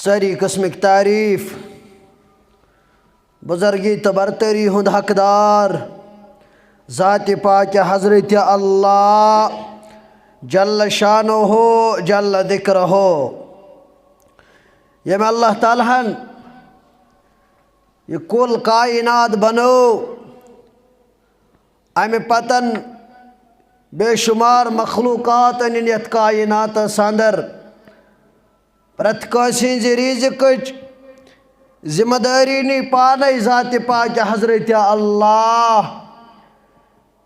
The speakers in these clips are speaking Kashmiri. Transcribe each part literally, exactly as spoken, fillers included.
سٲری قٕسمٕکۍ تعریٖف، بُزرگی تہٕ برتری ہُنٛد حقدار، ذاتِ پاکہِ حضرت اللہ جل شانہ جل ذکرہ، ییٚمۍ اللہ تعالیٰ ہن یہِ کُل کائنات بنٲو، امہِ پتن بے شمار مخلوقات أنِن یتھ کائناتس اندر۔ پرٛٮ۪تھ کٲنٛسہِ ہٕنٛزِ رِزقٕچ ذمہٕ دٲری نی پانے ذاتِ پاکہِ حضرت اللہ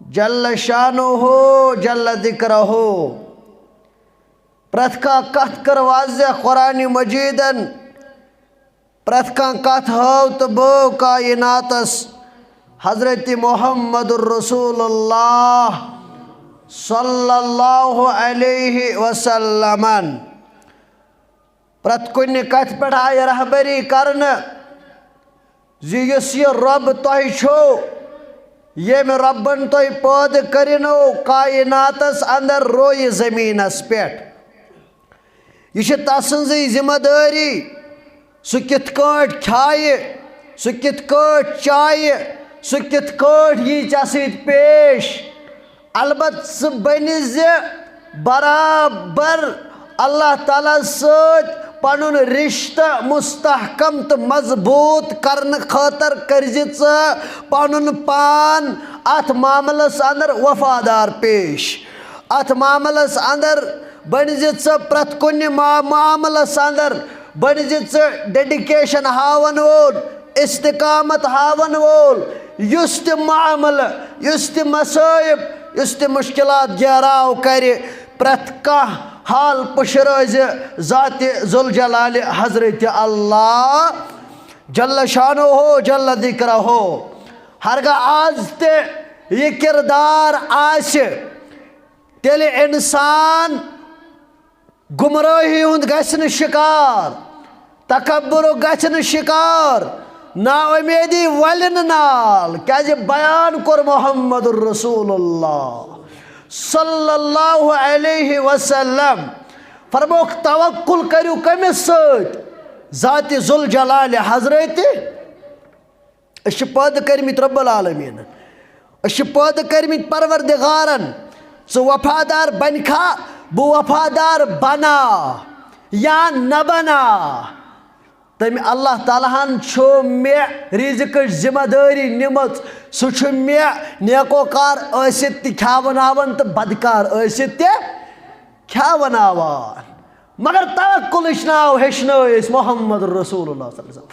جل شانہ جل ذکرہ۔ پرٛٮ۪تھ کانٛہہ کتھ کٔر واضح قرآن مجیدن۔ پرٛٮ۪تھ کانٛہہ کتھ ہٲو تہٕ بٲو کائناتس حضرت محمد رسول اللہ صلی اللہ علیہ وسلمن۔ پرٛٮ۪تھ کُنہِ کتھِ پٮ۪ٹھ آیہِ رہبری کرنہٕ زِ یُس یہِ رۄب تۄہہِ چھُو، ییٚمہِ رۄبن تۄہہِ پٲدٕ کٔرِنو کائناتس اندر رویہِ زمینس پٮ۪ٹھ۔ یہِ چھِ تسٕنزٕے ذمہٕ دٲری، سُہ کِتھ کٲٹھۍ کھیایہِ، سُہ کِتھ کٲٹھۍ چایہِ، سُہ کِتھ کٲٹھۍ یی ژےٚ سۭتۍ پیش۔ البتہٕ ژٕ بٔنہِ زِ برابر اللہ تعالیٰ ہس سۭتۍ پنُن رشتہٕ مستحکم تہٕ مضبوط کرنہٕ خٲطرٕ کٔرزِ ژٕ پنُن پان اتھ معاملس اندر وفادار پیش۔ اتھ معاملس اندر بٔنزِ ژٕ پرٛٮ۪تھ کُنہِ ما-، معاملس اندر بٔنزِ ژٕ ڈیڈیکیشن ہاون وول، استقامت ہاون وول، یُس تہِ معاملہٕ، یُس تہِ مصائب، یُس تہِ مشکلات گیراو کرِ، پرٛٮ۪تھ کانٛہہ حال پُشرٲوزِ ذاتِ ذوالجلال حضرت اللہ جل شانہ جل ذکرہ۔ ہرگاہ از تہِ یہِ کردار آسہِ، تیٚلہِ انسان گمراہی ہُنٛد گژھِ نہٕ شکار، تکبرُک گژھِ نہٕ شکار، نا امیدی ولہِ نہٕ نال، کیازِ بیان کوٚر محمد رسول اللہ صلی اللہ علیہ وسلم۔ فرمووُکھ، توکل کٔرِو کٔمِس سۭتۍ؟ ذاتِ ذوالجلال حضرت۔ أسۍ چھِ پٲدٕ کٔرمٕتۍ رب العالمیٖنن، أسۍ چھِ پٲدٕ کٔرمٕتۍ پروردگارن۔ ژٕ وفادار بنکھا، بہٕ وفادار بنا یا نہ بنا، تٔمۍ اللہ تعالیٰ ہن چھُ مےٚ رِزقٕچ ذمہٕ دٲری نِمٕژ۔ سُہ چھُ مےٚ نیکوکار ٲسِتھ تہِ کھیاوناوان تہٕ بدکار ٲسِتھ تہِ کھیاوناوان۔ مگر توکلٕچ ناو ہیٚچھنٲے أسۍ محمد رسول اللہ صلی اللہ علیہ وسلم۔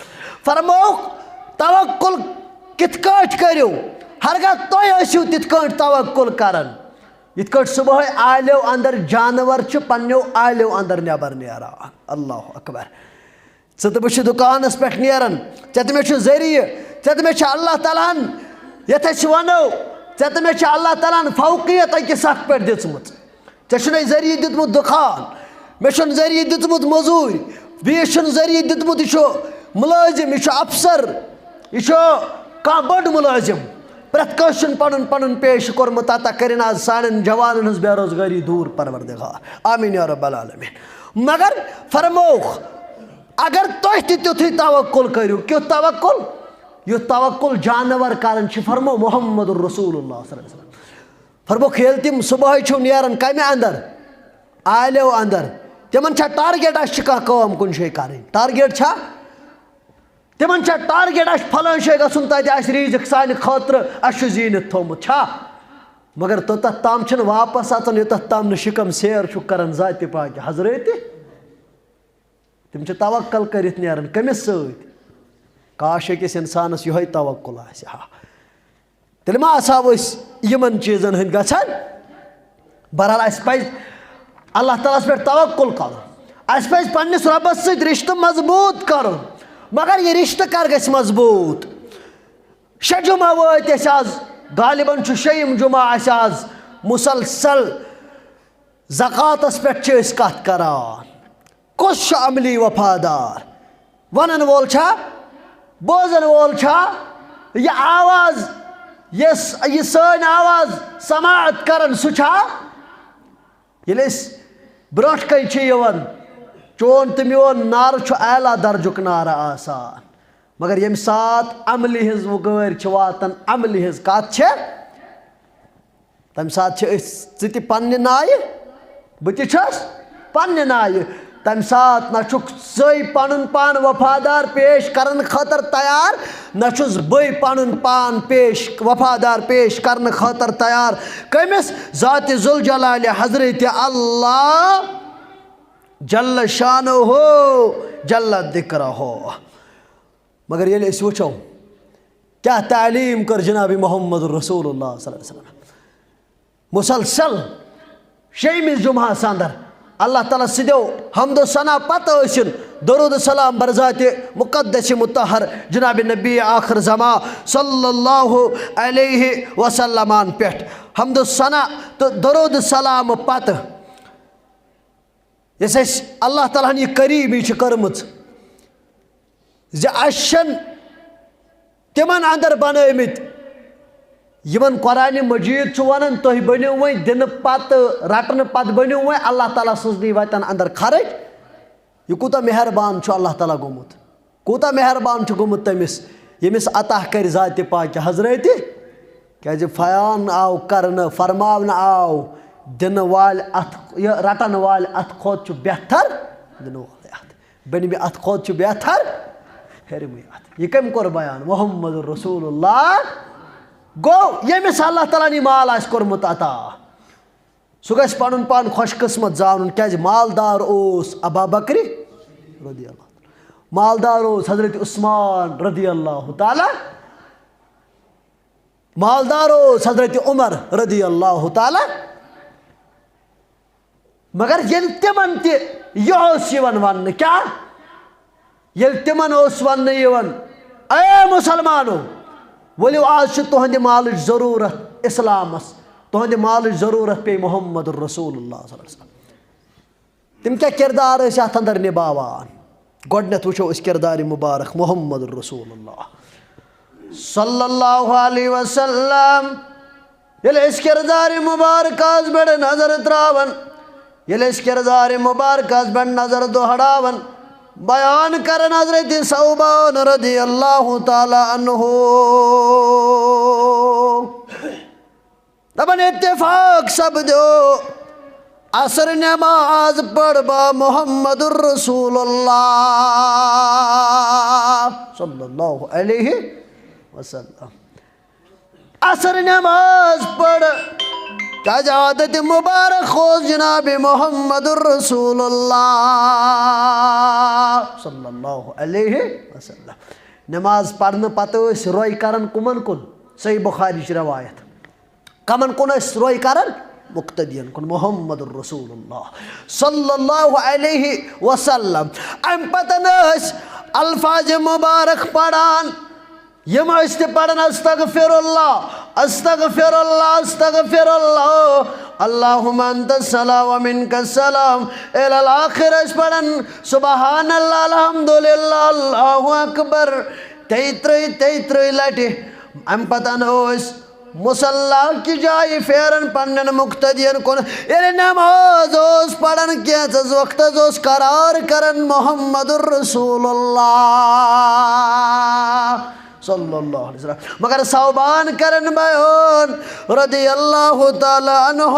فرمووُکھ، توکل کِتھ کٲٹھۍ کٔرِو؟ ہرگاہ تُہۍ ٲسِو تِتھ کٲٹھۍ توکل کران، یِتھ کٲٹھۍ صبحٲے آلیو اندر جانور چھِ پننیو آلیو اندر نٮ۪بر نیران۔ اللہ اکبر۔ ژٕ تہٕ بہٕ چھِ دُکانَس پٮ۪ٹھ نیران، ژےٚ تہٕ مےٚ چھُ ذٔریعہٕ، ژےٚ تہٕ مےٚ چھُ اللہ تعالیٰ ہَن، یَتھ أسۍ وَنو، ژےٚ تہٕ مےٚ چھُ اللہ تعالیٰ ہَن فوقیت أکِس اَتھ پٮ۪ٹھ دِژمٕژ۔ ژےٚ چھُنَے ذٔریعہٕ دیُتمُت دُکان، مےٚ چھُنہٕ ذٔریعہٕ دیُتمُت مٔزوٗرۍ، بیٚیِس چھُنہٕ ذٔریعہٕ دیُتمُت، یہِ چھُ مُلٲزِم، یہِ چھُ اَفسَر، یہِ چھُ کانٛہہ بٔڑ مُلٲزِم۔ پرٛٮ۪تھ کٲنٛسہِ چھُنہٕ پَنُن پَنُن پیشہٕ کوٚرمُت، عطا کٔرِنۍ آز سانٮ۪ن جوانَن ہٕنٛز بے روزگٲری دوٗر، پروردگار۔ آمیٖن یا رب العالمین۔ مگر فرمووُکھ، اگر تُہۍ تہِ تیُتھُے توکل کٔرِو، کیُتھ توکل؟ یُتھ توکل جانور کران چھِ، فرمو محمد رسول اللہ صلی اللہ علیہ وسلم۔ فرمووُکھ، ییٚلہِ تِم صبحٲے چھِو نیران کمہِ اندر؟ آلیو اندر۔ تِمن چھا ٹارگیٹ، اسہِ چھِ کانٛہہ کٲم کُنہِ جایہِ کرٕنۍ؟ ٹارگیٹ چھا؟ تِمن چھا ٹارگیٹ، اسہِ چھُ فلٲنۍ جایہِ گژھُن، تتہِ آسہِ رِزق سانہِ خٲطرٕ، اسہِ چھُ زیٖنِتھ تھوٚومُت، چھا؟ مگر توٚتتھ تام چھِنہٕ واپس اژان، یوٚتتھ تام نہٕ شِکم سیر چھُکھ کران ذاتِ پاکہِ حضرتِ۔ تِم چھِ توکل کٔرِتھ نیران۔ کٔمِس سۭتۍ؟ کاش أکِس اِنسانَس یِہوٚے توکل آسہِ ہا۔ تیٚلہِ ما آسہٕ ہاو أسۍ یِمَن چیٖزَن ہٕنٛدۍ گژھان؟ بہرحال، اَسہِ پَزِ اللہ تعالیٰ ہَس پٮ۪ٹھ توکل کَرُن۔ اَسہِ پَزِ پنٛنِس رۄبَس سۭتۍ رِشتہٕ مضبوٗط کَرُن۔ مگر یہِ رِشتہٕ کَر گژھِ مضبوٗط؟ شےٚ جمعہ وٲتۍ اَسہِ آز، غالباً چھُ شیٚیِم جمعہ اَسہِ آز مُسلسل زکوٰتَس پٮ۪ٹھ چھِ أسۍ کَتھ کَران۔ کُس چھُ عملی وفادار؟ وَنَن وول چھا؟ بوزَن وول چھا؟ یہِ آواز، یۄس یہِ سٲنۍ آواز سماعت کَرَن، سُہ چھا؟ ییٚلہِ أسۍ برٛونٛٹھ کَنہِ چھِ یِوان، چون تہٕ میون نعرٕ چھُ اعلیٰ درجُک نعرٕ آسان، مگر ییٚمہِ ساتہٕ عملہِ ہٕنٛز وُگٲرۍ چھِ واتان، عملہِ ہٕنٛز کتھ چھِ، تمہِ ساتہٕ چھِ أسۍ، ژٕ تہِ پننہِ نایہِ، بہٕ تہِ چھُس پننہِ نایہِ۔ تمہِ ساتہٕ نہ چھُکھ ژٕے پنُن پان وفادار پیش کرنہٕ خٲطرٕ تیار، نہ چھُس بٕے پنُن پان پیش، وفادار پیش کرنہٕ خٲطرٕ تیار۔ کٔمِس؟ ذاتِ ذوالجلالِ حضرتِ اللہ جل شانہ، جل ذکرہ۔ مگر ییٚلہِ أسۍ وٕچھو، کیٛاہ تعلیٖم کٔر جناب محمد رسول اللہ صلی اللہ علیہ وسلم۔ مسلسل شیٚیمِس جمعہس اندر اللہ تعالیٰ سٕنٛدیو حمد و ثنا پتہٕ ٲسِن درود و سلام بر ذاتِ مقدس مطہر جناب نبی آخر زمان صلی اللہ علیہ وسلمن پٮ۪ٹھ۔ حمد و ثنا تہٕ درود و سلام پتہٕ یۄس اَسہِ اللہ تعالیٰ ہن یہِ قریٖبی چھِ کٔرمٕژ زِ اَسہِ چھَن تِمن اندر بنٲومٕتۍ یِمن قرآنِ مجیٖد چھُ وَنان، تُہۍ بٔنِو وۄنۍ دِنہٕ پتہٕ، رٹنہٕ پتہٕ بٔنِو وۄنۍ اللہ تعالیٰ سٕنٛزنٕے وَتن اندر خرٕچ۔ یہِ کوٗتاہ مہربان چھُ اللہ تعالیٰ گوٚمُت، کوٗتاہ مہربان چھُ گوٚمُت تٔمِس، ییٚمِس عطا کرِ ذاتِ پاکہِ حضرتِ۔ کیازِ فیان آو کرنہٕ، فرماونہٕ آو، دِنہٕ والہِ اتھ، یہِ رٹن والہِ اتھ کھۄتہٕ چھُ بہتر دِنہٕ والہِ اتھ۔ بٔنمہِ اتھ کھۄتہٕ چھُ بہتر ہیٚرمٕے اتھ۔ یہِ کٔمۍ کوٚر بیان؟ محمد رسول اللہ۔ گوٚو، ییٚمِس اللہ تعالیٰ ہن یہِ مال آسہِ کوٚرمُت عطا، سُہ گژھِ پنُن پان خۄش قسمت زانُن، کیازِ مالدار اوس ابا بکرِ رضی اللہ عنہ۔ مالدار اوس حضرت عثمان رضی اللہ تعالیٰ، مالدار اوس حضرت عمر رضی اللہ تعالیٰ۔ مگر ییٚلہِ تِمن تہِ یہِ اوس یِوان وننہٕ، کیٛاہ؟ ییٚلہِ تِمن اوس وننہٕ یِوان، اے مسلمانو، ؤلِو، آز چھِ تُہنٛدِ مالٕچ ضروٗرت اسلامس، تُہنٛدِ مالٕچ ضروٗرت پیٚیہِ محمد رسول اللہ صلی اللہ علیہ وسلم۔ تِم کیٛاہ کردار ٲسۍ اتھ اندر نباوان؟ گۄڈٕنٮ۪تھ وٕچھو أسۍ کردارِ مبارک محمد رسول اللہ صلی اللہ علیہ وسلم۔ ییٚلہِ أسۍ کردارِ مبارکس پٮ۪ٹھ نظر تراون، ییٚلہِ أسۍ کردارِ مبارکس پٮ۪ٹھ نظر دۄہراون، بیان کرن حضرت ثوبان رضی اللہ تعالیٰ عنہ۔ دپان اتفاق سپدیو، عصر نماز پٔر با محمد رسول اللہ صلی اللہ علیہ وسلم۔ عصر نماز پٔر، کیازِ عادت مبارک اوس جناب محمد رسول اللہ صلی اللہ علیہ وسلم۔ نماز پرنہٕ پتہٕ ٲسۍ روے کران کمن کُن؟ صحیح بخاری چہِ روایت۔ کمن کُن ٲسۍ روے کران؟ مقتدین کُن، محمد رسول اللہ صلی اللہ علیہ وسلم۔ امہِ پتہٕ ٲسۍ الفاظ مبارک پران، یِم ٲسۍ تہِ پران، استغفر اللہ، استغفر اللہ، استغفر اللہ، اللہم انت السلام و منک السلام، الی الآخر ٲسۍ پران، سبحان اللہ، الحمدللہ، اللہ اکبر، تیٚیہِ ترٕٛہ، تیٚیہِ ترٕٛہ لٹہِ۔ امہِ پتہٕ ٲسۍ مصلیٰ کہِ جایہِ پھیران پننٮ۪ن مقتدین کُن۔ ییٚلہِ نماز اوس پران، کینٛژس وقتس اوس قرار کران محمد رسول اللہ صلی اللہ علیہ وسلم۔ مگر ثوبان کرن بیان رضی اللہ تعالیٰ عنہ،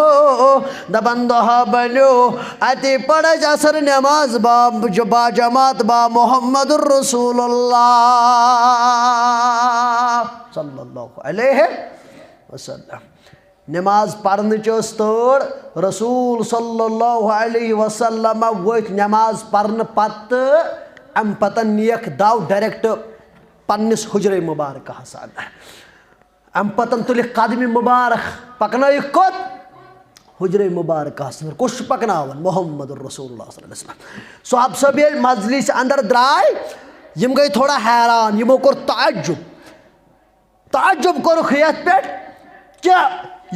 دپان دۄہا بنیو اتی پڑھ اَسہِ عصر نماز با، با جماعت با محمد رسول اللہ صلی اللہ علیہ وسلم۔ نماز پرنٕچ ٲس تٲر، رسول صلی اللہ علیہ وسلم ؤتھۍ نماز پرنہٕ پتہٕ، امہِ پتہٕ نیکھ دو ڈائریکٹ پننِس حجرے مبارکہس اندر۔ امہِ پتہٕ تُلِکھ قدمِ مبارک، پکنٲیِکھ کوٚت؟ حجرے مبارکہس اندر۔ کُس چھُ پکناوان؟ محمد رسول اللہ صلی اللہ علیہ وسلم۔ صحابہ صٲب ییٚلہِ مجلس اندر درٛاے، یِم گٔے تھوڑا حیران، یِمو کوٚر تعجب۔ تعجب کوٚرُکھ یتھ پٮ۪ٹھ کہِ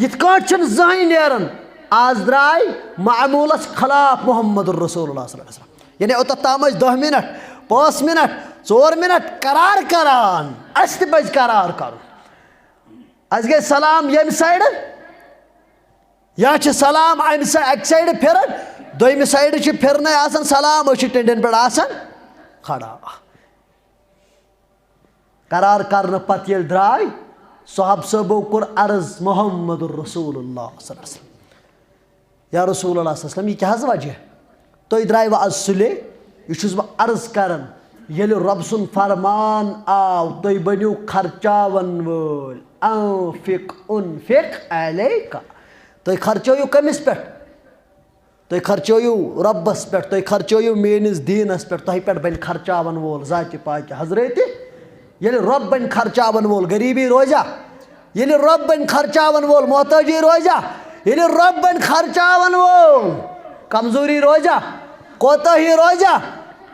یِتھ کٲٹھۍ چھِنہٕ زٕہٕنۍ نیران، آز درٛاے معموٗلس خلاف محمد رسول اللہ صلی اللہ علیہ وسلم۔ یعنی اوٚتتھ تام ٲسۍ دَہ منٹ، پانٛژھ منٹ، ژور منٹ قرار کران، اَسہِ تہِ پزِ قرار کرُن۔ اَسہِ گژھِ سلام ییٚمہِ سایڈٕ، یا چھِ سلام امہِ سا-، اکہِ سایڈٕ پھِران، دوٚیمہِ سایڈٕ چھِ پھِرنَے آسان سلام، أسۍ چھِ ٹٮ۪نٛڈٮ۪ن پٮ۪ٹھ آسان کھڑا۔ قرار کرنہٕ پتہٕ ییٚلہِ درٛاے، صحابہٕ صٲبو کوٚر عرض محمد رسول اللہ صلی اللہ علیہ وسلم، یا رسول اللہ صلی اللہ علیہ وسلم، یہِ کیٛاہ حظ وجہ؟ تُہۍ درٛایوٕ از سُلے؟ یہِ چھُس بہٕ عرض کران، ییٚلہِ رۄب سُنٛد فرمان آو، تُہۍ بٔنِو خرچاون وٲلۍ، انفق انفق علیک، تُہۍ خرچٲیِو کٔمِس پٮ۪ٹھ؟ تُہۍ خرچٲیِو رۄبَس پٮ۪ٹھ، تُہۍ خرچٲیِو میٲنِس دیٖنَس پٮ۪ٹھ، تۄہہِ پٮ۪ٹھ بَنہِ خرچاوَن وول ذاتِ پاکہِ حضرتِ۔ ییٚلہِ رۄب بَنہِ خرچاوَن وول، غریٖبی روزیٛا؟ ییٚلہِ رۄب بَنہِ خرچاوَن وول، محتٲجی روزیٛا؟ ییٚلہِ رۄب بَنہِ خرچاوَن وول، کمزوٗری روزیٛا؟ کوتاہی روزیٛا؟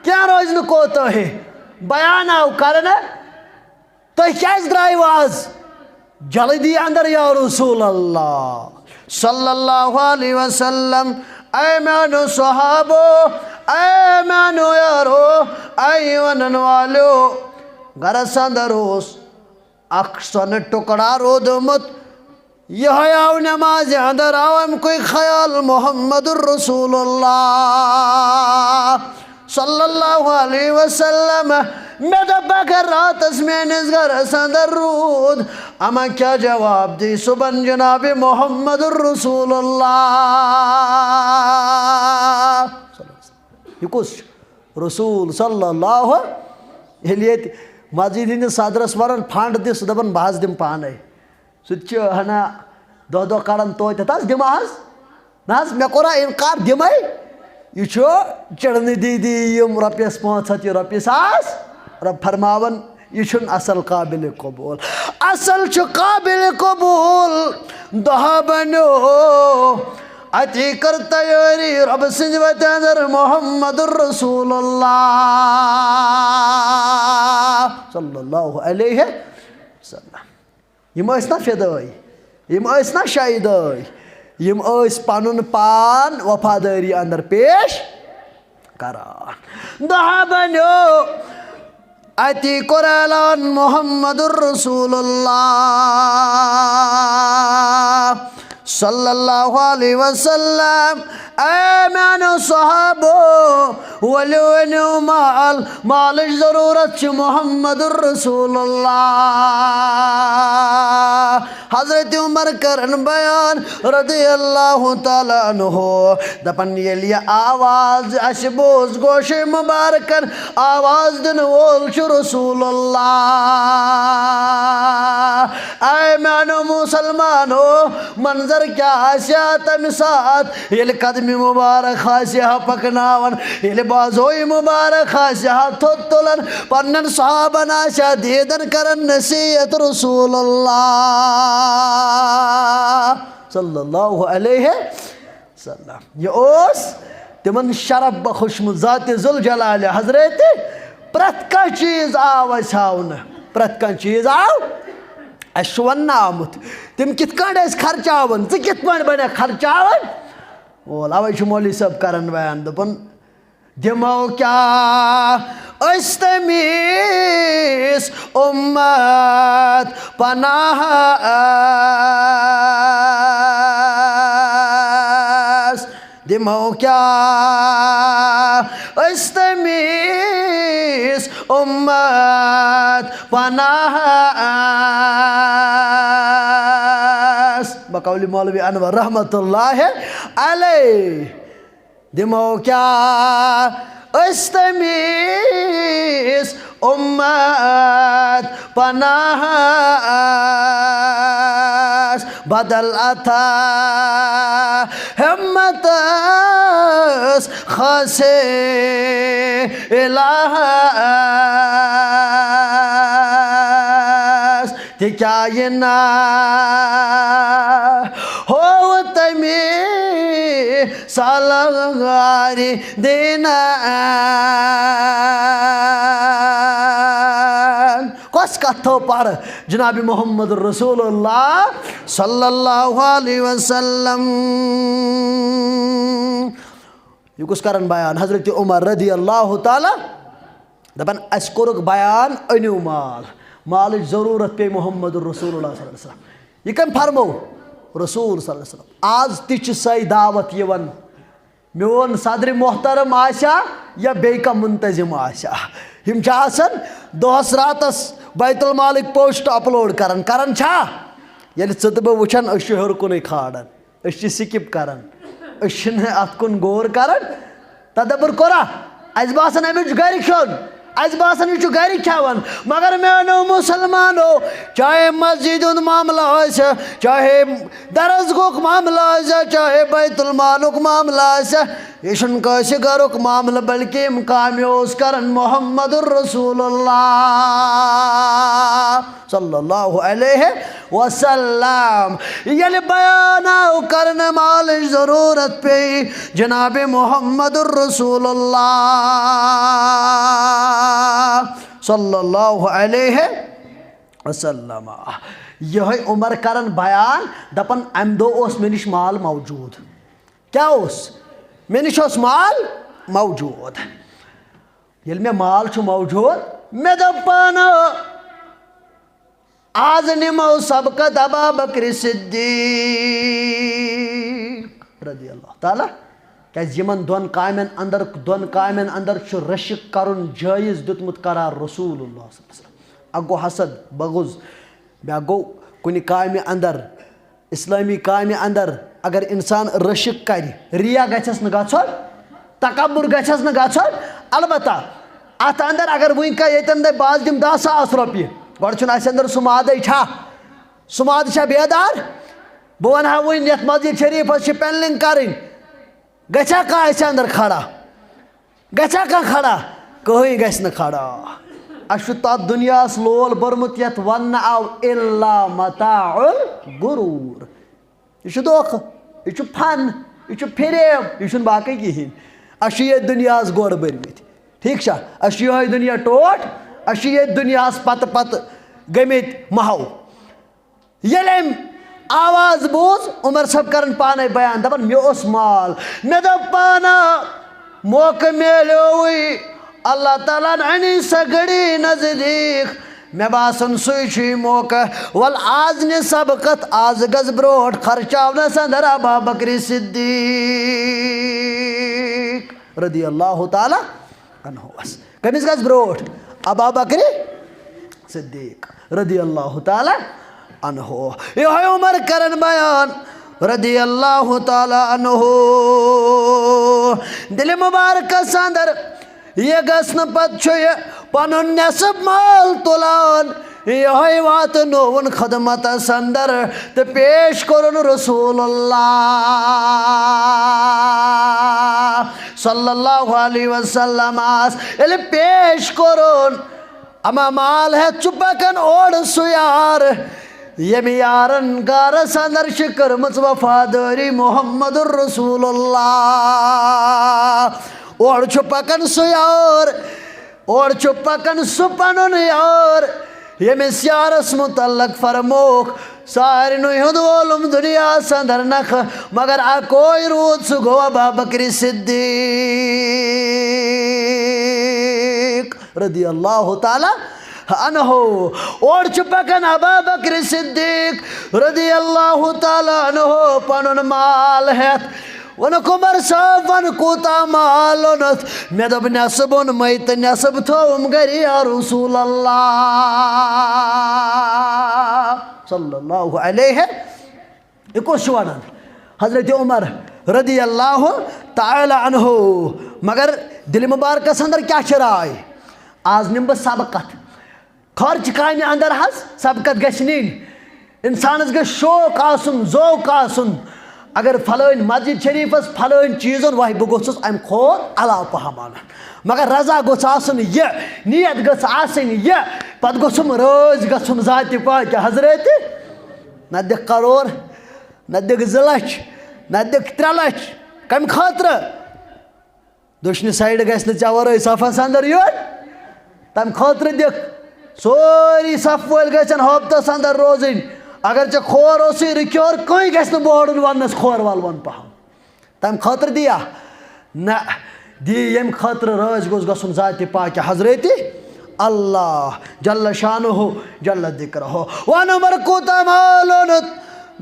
کینٛہہ روزِ نہٕ کوتاہی۔ بیان آو کرنہٕ، تُہۍ کیٛازِ درٛایِو آز جلدی اندر یا رسول اللہ صلی اللہ علیہ وسلم؟ اے میانیو صحابو، اے میانیو یارو، اے ونن والیو، گرس اندر اوس اکھ سۄنہٕ ٹُکڑا روٗدمُت۔ یِہوٚے آو نٮ۪مازِ اندر، آو اَمہِ کُے خیال محمد رسول اللہ صلی اللہ علیہ وسلم۔ مےٚ دوٚپ، اگر راتس میٲنِس گرس اندر روٗد، اما کیٛاہ جواب دی صُبحن جناب محمد رسول اللہ؟ یہِ کُس چھُ؟ رسول صلی اللہ۔ ییٚلہِ ییٚتہِ مسجد ہٕنٛدِس صدرس ونان پھنڈ دِ، سُہ دپان، بہٕ حظ دِمہٕ پانے۔ سُہ تہِ چھُ ہنا دۄہ دۄہ کڑان توتہِ، ہتہٕ حظ دِمہٕ حظ۔ نہ حظ، مےٚ کوٚرا انکار، دِمے۔ یہِ چھُ چڑنہٕ دی دی یِم رۄپیس پانٛژھ ہتھ، یہِ رۄپیہِ ساس۔ رۄب فرماوان، یہِ چھُنہٕ اصل قابل قبول۔ اصل چھُ قابل قبول۔ دۄہ بنیو، اتی کٔر تیٲری رۄب سٕنٛزِ وتہِ اندر محمد رسول اللہ صلی اللہ علیہ وسلم۔ یِم ٲسۍ نا فدٲے، یِم ٲسۍ نا شیدٲے، یِم ٲسۍ پنُن پان وفادٲری اندر پیش کران۔ دۄہ بنیو، اتی کوٚر اعلان محمد رسول اللہ صلی اللہ علیہ وسلم۔ اے میانیو صحابو، ؤلِو أنِو مال، مالٕچ ضروٗرت چھِ محمد رسول اللہ۔ حضرت عمر کرن بیان رضی اللہ تعالیٰ عنہ، دپان، ییٚلہِ یہِ آواز اسہِ بوز گوشے مبارکن، آواز دِنہٕ وول چھُ رسول اللہ۔ اے میانیو مسلمانو، منظر کیٛاہ آسہِ ہا تمہِ ساتہٕ، ییٚلہِ قدمِ مبارک آسہِ ہا پکناوان، ییٚلہِ بازوی مبارک آسہِ ہا تھوٚد تُلان، پننٮ۪ن صحابن آسہِ ہا دیدن کران نصیحت رسول اللہ صلی اللہ علیہ وسلم۔ یہِ اوس تِمن شرف بخشمُت ذاتِ ذوالجلالِ حضرتِ۔ پرٛٮ۪تھ کانٛہہ چیٖز آو اسہِ ہاونہٕ، پرٛٮ۪تھ کانٛہہ چیٖز آو اسہِ چھُ وننہٕ آمُت۔ تِم کِتھ کٲٹھۍ ٲسۍ خرچاوان، ژٕ کِتھ پٲٹھۍ بنکھ خرچاوان وول؟ اوے چھُ مولوی صٲب کران بیان، دپان، دِمو کیٛاہ أسۍ تٔمِس اُمت پناہس؟ دِمو کیٛاہ أسۍ تٔمِس اُمت پناہس؟ بقول مولوی انور رحمت اللہ علیہ۔ دِمو کیٛاہ أسۍ تٔمِس اُمت پناہس؟ بدل عطا ہمتس خاصے الہس، تِکیٛازِ نہ ہوو تَمہِ سالارِ دیٖنن۔ کۄس کتھ تھٲو پرٕ؟ جناب محمد رسول اللہ صلی اللہ علیہ وسلم۔ یہِ کُس کران بیان؟ حضرت عمر رضی اللہ تعالیٰ دپان، اسہِ کوٚرُکھ بیان، أنِو مال، مالٕچ ضروٗرت پیٚیہِ محمد رسول اللہ صلی اللہ علیہ وسلم۔ یہِ کٔمۍ فرموو؟ رسول صلی اللہ علیہ وسلم۔ آز تہِ چھِ سۄے دعوت یِوان، میون صدر محترم آسیا یا بیٚیہِ کانٛہہ منتظم آسیا، یِم چھِ آسان دۄہس راتس بیت المالٕکۍ پوسٹ اپلوڈ کران۔ کران چھا؟ ییٚلہِ ژٕ تہٕ بہٕ وٕچھان، أسۍ چھِ ہیوٚر کُنُے کھالان، أسۍ چھِ سکپ کران، أسۍ چھِنہٕ اتھ کُن غور کران۔ تدبر کوٚرا؟ اسہِ باسان أمِس چھُ گرِ کھیوٚن، اسہِ باسان یہِ چھُ گرِ کھٮ۪وان۔ مگر میانیو مسلمانو، چاہے مسجد ہُنٛد معاملہٕ آسہِ، چاہے درسگاہُک معاملہٕ آسہِ، چاہے بیت المالُک معاملہٕ آسہِ، یہِ چھُنہٕ کٲنٛسہِ گرُک معاملہٕ، بلکہِ یِم کامہِ اوس کران محمد رسول اللہ صلی اللہ علیہ وسلم۔ ییٚلہِ بیان آو کرنہٕ، مالٕچ ضروٗرت پیٚیہِ، جناب محمد رسول اللہ صلی اللہ علیہ وسلم۔ یِہوٚے عمر کران بیان، دپان، امہِ دۄہ اوس مےٚ نِش مال موجود۔ کیٛاہ اوس؟ مےٚ نِش اوس مال موجود۔ ییٚلہِ مےٚ مال چھُ موجود، مےٚ دوٚپ پانہٕ، آز نِمو سبقت ابا بکر صدیق رضی اللہ تعالیٰ۔ کیٛازِ یِمن دۄن کامٮ۪ن اندر، دۄن کامٮ۪ن اندر چھُ رشک کرُن جٲیز، دیُتمُت قرار رسول اللہ صلی اللہ علیہ وسلم۔ اکھ گوٚو حسد، بغض، بیٛاکھ گوٚو کُنہِ کامہِ اندر، اسلٲمی کامہِ اندر اگر انسان رشک کرِ، ریا گژھٮ۪س نہٕ گژھُن، تکبر گژھٮ۪س نہٕ گژھُن۔ البتہ اتھ اندر اگر وٕنۍ کانٛہہ ییٚتٮ۪ن دپہِ، بہٕ حظ دِمہٕ دَہ ساس رۄپیہِ، گۄڈٕ چھُنہٕ اسہِ اندر سُہ مادے چھا، سُہ ماد چھا بیدار؟ بہٕ ونہٕ ہا وٕنۍ، یتھ مسجد شریفس چھِ پینلنگ کرٕنۍ، گژھِ ہا کانٛہہ اسہِ اندر کھڑا؟ گژھِ ہا کانٛہہ کھڑا؟ کٕہٕنۍ گژھِ نہٕ کھڑا۔ اسہِ چھُ تتھ دُنیاہس لول بوٚرمُت، یتھ وننہٕ آو الا متاع الغرور۔ یہِ چھُ دھوکہٕ، یہِ چھُ فن، یہِ چھُ فریب، یہِ چھُنہٕ باقٕے کِہیٖنۍ۔ اسہِ چھُ ییٚتھۍ دُنیاہس گۄڈ بٔرمٕتۍ، ٹھیٖک چھا؟ اسہِ چھُ یِہوٚے دُنیا ٹوٹھ، اسہِ چھُ ییٚتھۍ دُنیاہس پتہٕ پتہٕ گٔمٕتۍ محو۔ ییٚلہِ أمۍ آواز بوٗز، عمر صٲب کران پانے بیان، دپان، مےٚ اوس مال، مےٚ دوٚپ پانہٕ، موقعہٕ میلیووٕے، اللہ تعالیٰ ہن أنی سۄ گھڑی نزدیٖک، مےٚ باسان سُے چھُ یہِ موقعہٕ، ول آز نہِ سبقت، آز گژھ برونٛٹھ خرچاونس اندر ابا بکر صدیق رضی اللہ تعالیٰ عنہس۔ کٔمِس گژھِ برونٛٹھ؟ ابا بکر صدیق رضی اللہ تعالیٰ عنہ۔ یِہوٚے عمر کرن بیان رضی اللہ تعالیٰ عنہ۔ دِلہِ مبارکس اندر یہِ گژھنہٕ پتہٕ چھُ یہِ پنُن نٮ۪صٕب مال تُلان، یِہوٚے واتنووُن خدمتس اندر تہٕ پیش کوٚرُن رسول اللہ صلی اللہ علیہ وسلمس۔ ییٚلہِ پیش کوٚرُن، اما مال ہٮ۪تھ چھُ پکان اورٕ سُہ یار، ییٚمہِ یارن گرس اندر چھِ کٔرمٕژ وفادٲری محمد رسول اللہ۔ اورٕ چھُ پکان سُہ یار، اورٕ چھُ پکان سُہ پنُن یار، ییٚمِس یارس متعلق فرمووُکھ، سارنٕے ہُنٛد وولُم دُنیاہس اندر نکھٕ، مگر اکوے روٗد، سُہ گوٚو ابا بکر صدیق رضی اللہ تعالیٰ عنہ۔ اورٕ چھُ پکان ابا بکر صدیق رضی اللہ تعالیٰ عنہ پنُن مال ہٮ۪تھ۔ ووٚنُکھ، عمر صٲب، وَن کوٗتاہ مال اوٚنُتھ؟ مےٚ دوٚپ، نٮ۪صٕب اوٚن مَے تہٕ نٮ۪صٕب تھووُم گرِ، یا رسول اللہ صلی اللہ علیہ۔ یہِ کُس چھُ وَنان؟ حضرت عمر رضی اللہ تعالیٰ عنہ۔ مگر دِلہِ مبارکس اندر کیٛاہ چھِ راے؟ آز نِمہٕ بہٕ سبقت۔ خرچ کامہِ اندر حظ سبقت گژھِ نِنۍ۔ انسانس گژھِ شوق آسُن، ذوق آسُن۔ اگر فلٲنۍ مسجد شریفس فلٲنۍ چیٖز اوٚن، وۄنۍ بہٕ گوٚژھُس امہِ کھۄتہٕ علاوٕ پہم انُن۔ مگر رضا گوٚژھ آسُن یہِ، نیت گٔژھ آسٕنۍ یہِ، پتہٕ گوٚژھُم رٲضۍ گژھُن ذاتِ پاکہِ حضرتِ۔ نہ دِکھ کرور، نہ دِکھ زٕ لچھ، نہ دِکھ ترٛےٚ لچھ۔ کمہِ خٲطرٕ؟ دٔچھنہِ سایڈٕ گژھِ نہٕ ژےٚ ورٲے صفس اندر یُن۔ تمہِ خٲطرٕ دِکھ، سٲری صف وٲلۍ گژھن ہٲبتس اندر روزٕنۍ۔ اگر ژےٚ کھور اوسُے، رٕکھیور کٕہٕنۍ گژھِ نہٕ بوڑُن وننس، کھور وال وَن پہم۔ تمہِ خٲطرٕ دِیا؟ نہ، دِ ییٚمہِ خٲطرٕ رٲضۍ گوٚژھ گژھُن ذاتِ پاکہِ حضرتِ اللہ جل شانہ جل ذکرہ۔ وَن عمر کوٗتاہ مال اوٚنُتھ؟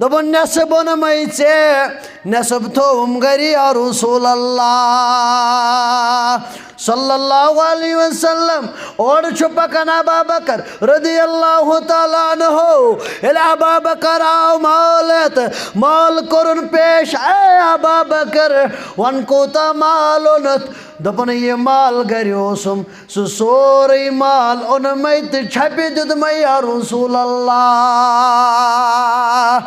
دوٚپُن، "نٮ۪صٕف اوٚنمَے ژےٚ، نٮ۪صٕف تھووُم گَرِ یا رسول اللہ صلی اللہ علیہ وسلم۔" اورٕ چھُ پَکان ابا بکر رضی اللہ تعالیٰ عنہ۔ ییٚلہِ ابا بکر آو مال ہٮ۪تھ، مال کوٚرُن پیش، "اے ابا بکر، وَن کوٗتاہ مال اوٚنُتھ؟" دوٚپُن، "یہِ مال گَرِ اوسُم، سُہ سورُے مال اوٚنمَے تہٕ چھَپہِ دیُتمَے یا رسول اللہ۔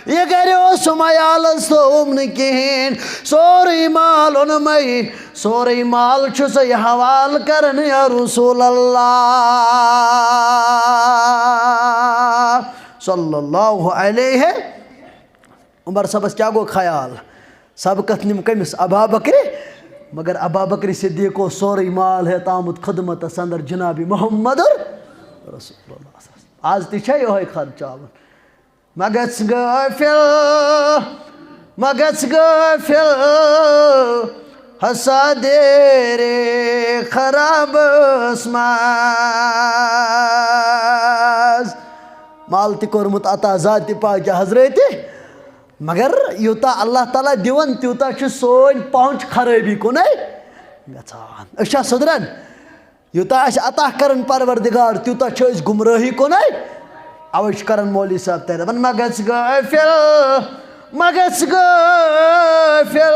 یہِ گَرِ اوسُم، عیالَس تھووُم نہٕ کِہیٖنۍ، سورُے مال اوٚنمَے، سورُے مال چھُ سُہ یہِ حوالہٕ کَران یا رسول اللہ صلی اللہ علیہ۔" عمر صٲبَس کیٛاہ گوٚو خیال؟ سبقت نِم کٔمِس؟ ابا بکرِ۔ مگر ابا بکرِ صدیق اوس سورُے مال ہٮ۪تھ آمُت خدمتس اندر جناب محمد رسول اللہ۔ آز تہِ چھا یِہوٚے خرچاوُن؟ مہ گژھ غٲفِل، مہ گژھ غٲفِل، ہسا دیرے خرابس منٛز۔ مال تہِ کوٚرمُت عطا ذاتِ پاکہِ حضرتِ، مگر یوٗتاہ اللہ تعالیٰ دِوان، تیوٗتاہ چھُ سٲنۍ پہنچ خرٲبی کُنَے گژھان۔ أسۍ چھا سُدران؟ یوٗتاہ اَسہِ عطا کران پروردگار، تیوٗتاہ چھِ أسۍ گمرٲہی کُنَے۔ اَوَے چھُ کران مولوی صٲب تہِ دَپان، "مہ گژھ غٲفِل، مہ گژھ غٲفِل،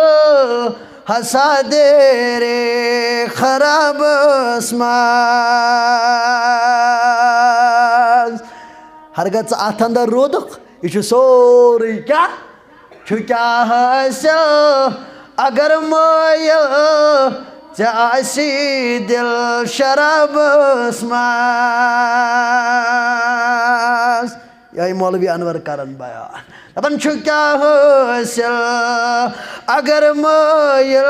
ہسا دیرے خرابس منٛز۔" ہرگاہ ژٕ اَتھ اندر روٗدُکھ، یہِ چھُ سورُے کیٛاہ؟ چھُ کیٛاہ حٲصِل اگر مٲیِل ژےٚ آسی دِل شرابس منٛز؟ یِہوٚے مولوی انور کرن بیان۔ دَپان چھُ کیٛاہ حٲصِل اگر مٲیِل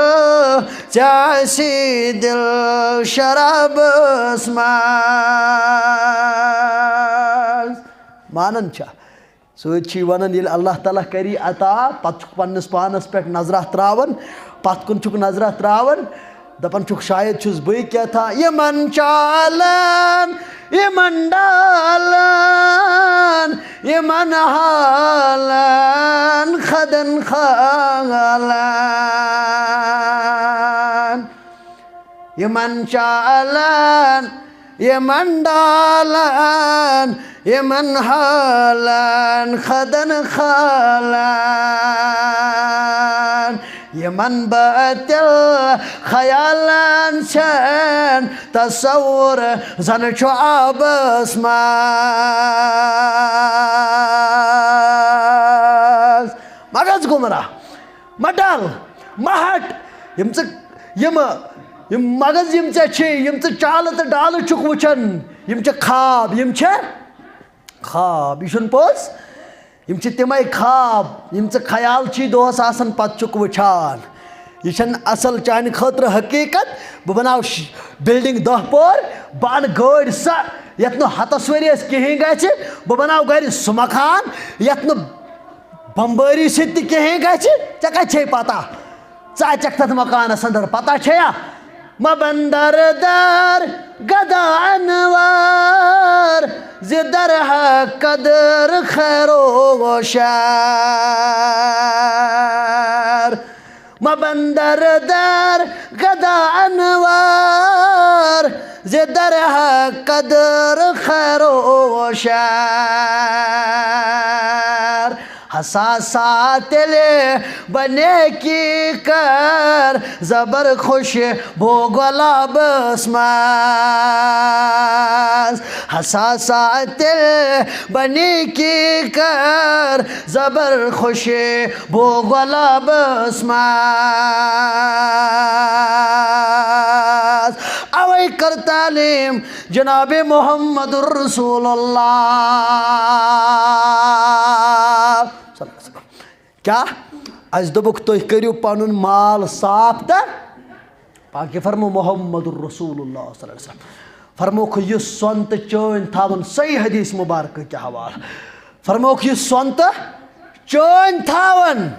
ژےٚ آسی دِل شرابس منٛز؟ مانان چھا؟ سۭتۍ چھِ یہِ وَنان، ییٚلہِ اللہ تعالیٰ کَری عطا، پَتہٕ چھُکھ پنٛنِس پانَس پٮ۪ٹھ نظرہ ترٛاوان، پَتھ کُن چھُکھ نظرہ ترٛاوان، دَپان چھُکھ، "شاید چھُس بٕے کیٛاہ تھا۔" یِمَن چالَن، یِمَن ڈالَن، یِمَن حالَن، خدَن خالَن۔ یِمَن چالَن، یِمَن ڈالَن، یِمَن حالَن، خدَن خالَن، یِمَن باطل خیالَن چھَن تصور زَن چھُ آبَس منٛز۔ مہ گژھ گمراہ، مہ ڈل، مہ ہٹ۔ یِم ژٕ، یِم، یِم مغز یِم ژےٚ چھِ، یِم ژٕ چالہٕ تہٕ ڈالہٕ چھُکھ وٕچھان، یِم چھِ خواب، یِم چھِ خواب۔ یہِ چھُنہٕ پوٚز۔ یِم چھِ تِمَے خواب، یِم ژٕ خیال چھی دۄہَس آسان، پَتہٕ چھُکھ وٕچھان۔ یہِ چھَنہٕ اَصٕل چانہِ خٲطرٕ حقیٖقت۔ بہٕ بَناو ش-، building دَہ پور، بہٕ اَنہٕ گٲڑۍ سۄ، یَتھ نہٕ ہَتَس ؤریَس کِہیٖنۍ گژھِ۔ بہٕ بَناو گَرِ سُہ مکان، یَتھ نہٕ بمبٲری سۭتۍ تہِ کِہیٖنۍ گژھِ۔ ژےٚ کَتہِ چھے پَتہ؟ ژٕ اَژَکھ تَتھ مکانَس اندر، پَتہ چھےٚ یا؟ مہ بندر در گدا انوار، زِ در حق قدر خیر و شر۔ مہ بندر در گدا انوار، زِ در حق قدر خیر و شر۔ ہسا سا تیٚلہِ بہ نیکی کر زبر خوشبو گۄلابس منٛز۔ ہسا سا تیٚلہِ بہ نیکی کر زبر خوشبو گۄلابس منٛز۔ اوے کر تعلیٖم جناب محمد رسول اللہ۔ کیٛاہ؟ اَسہِ دوٚپُکھ، تُہۍ کٔرِو پَنُن مال صاف تہٕ پاکہِ۔ فرمو محمد رسول اللہ صلی اللہ علیہ وسلم۔ فرموکھ، یُس سۄن تہٕ چٲنۍ تھاوان، صحیح حدیث مبارکہٕ کہِ حوالہٕ۔ فرموکھ، یُس سۄن تہٕ چٲنۍ تھاوان،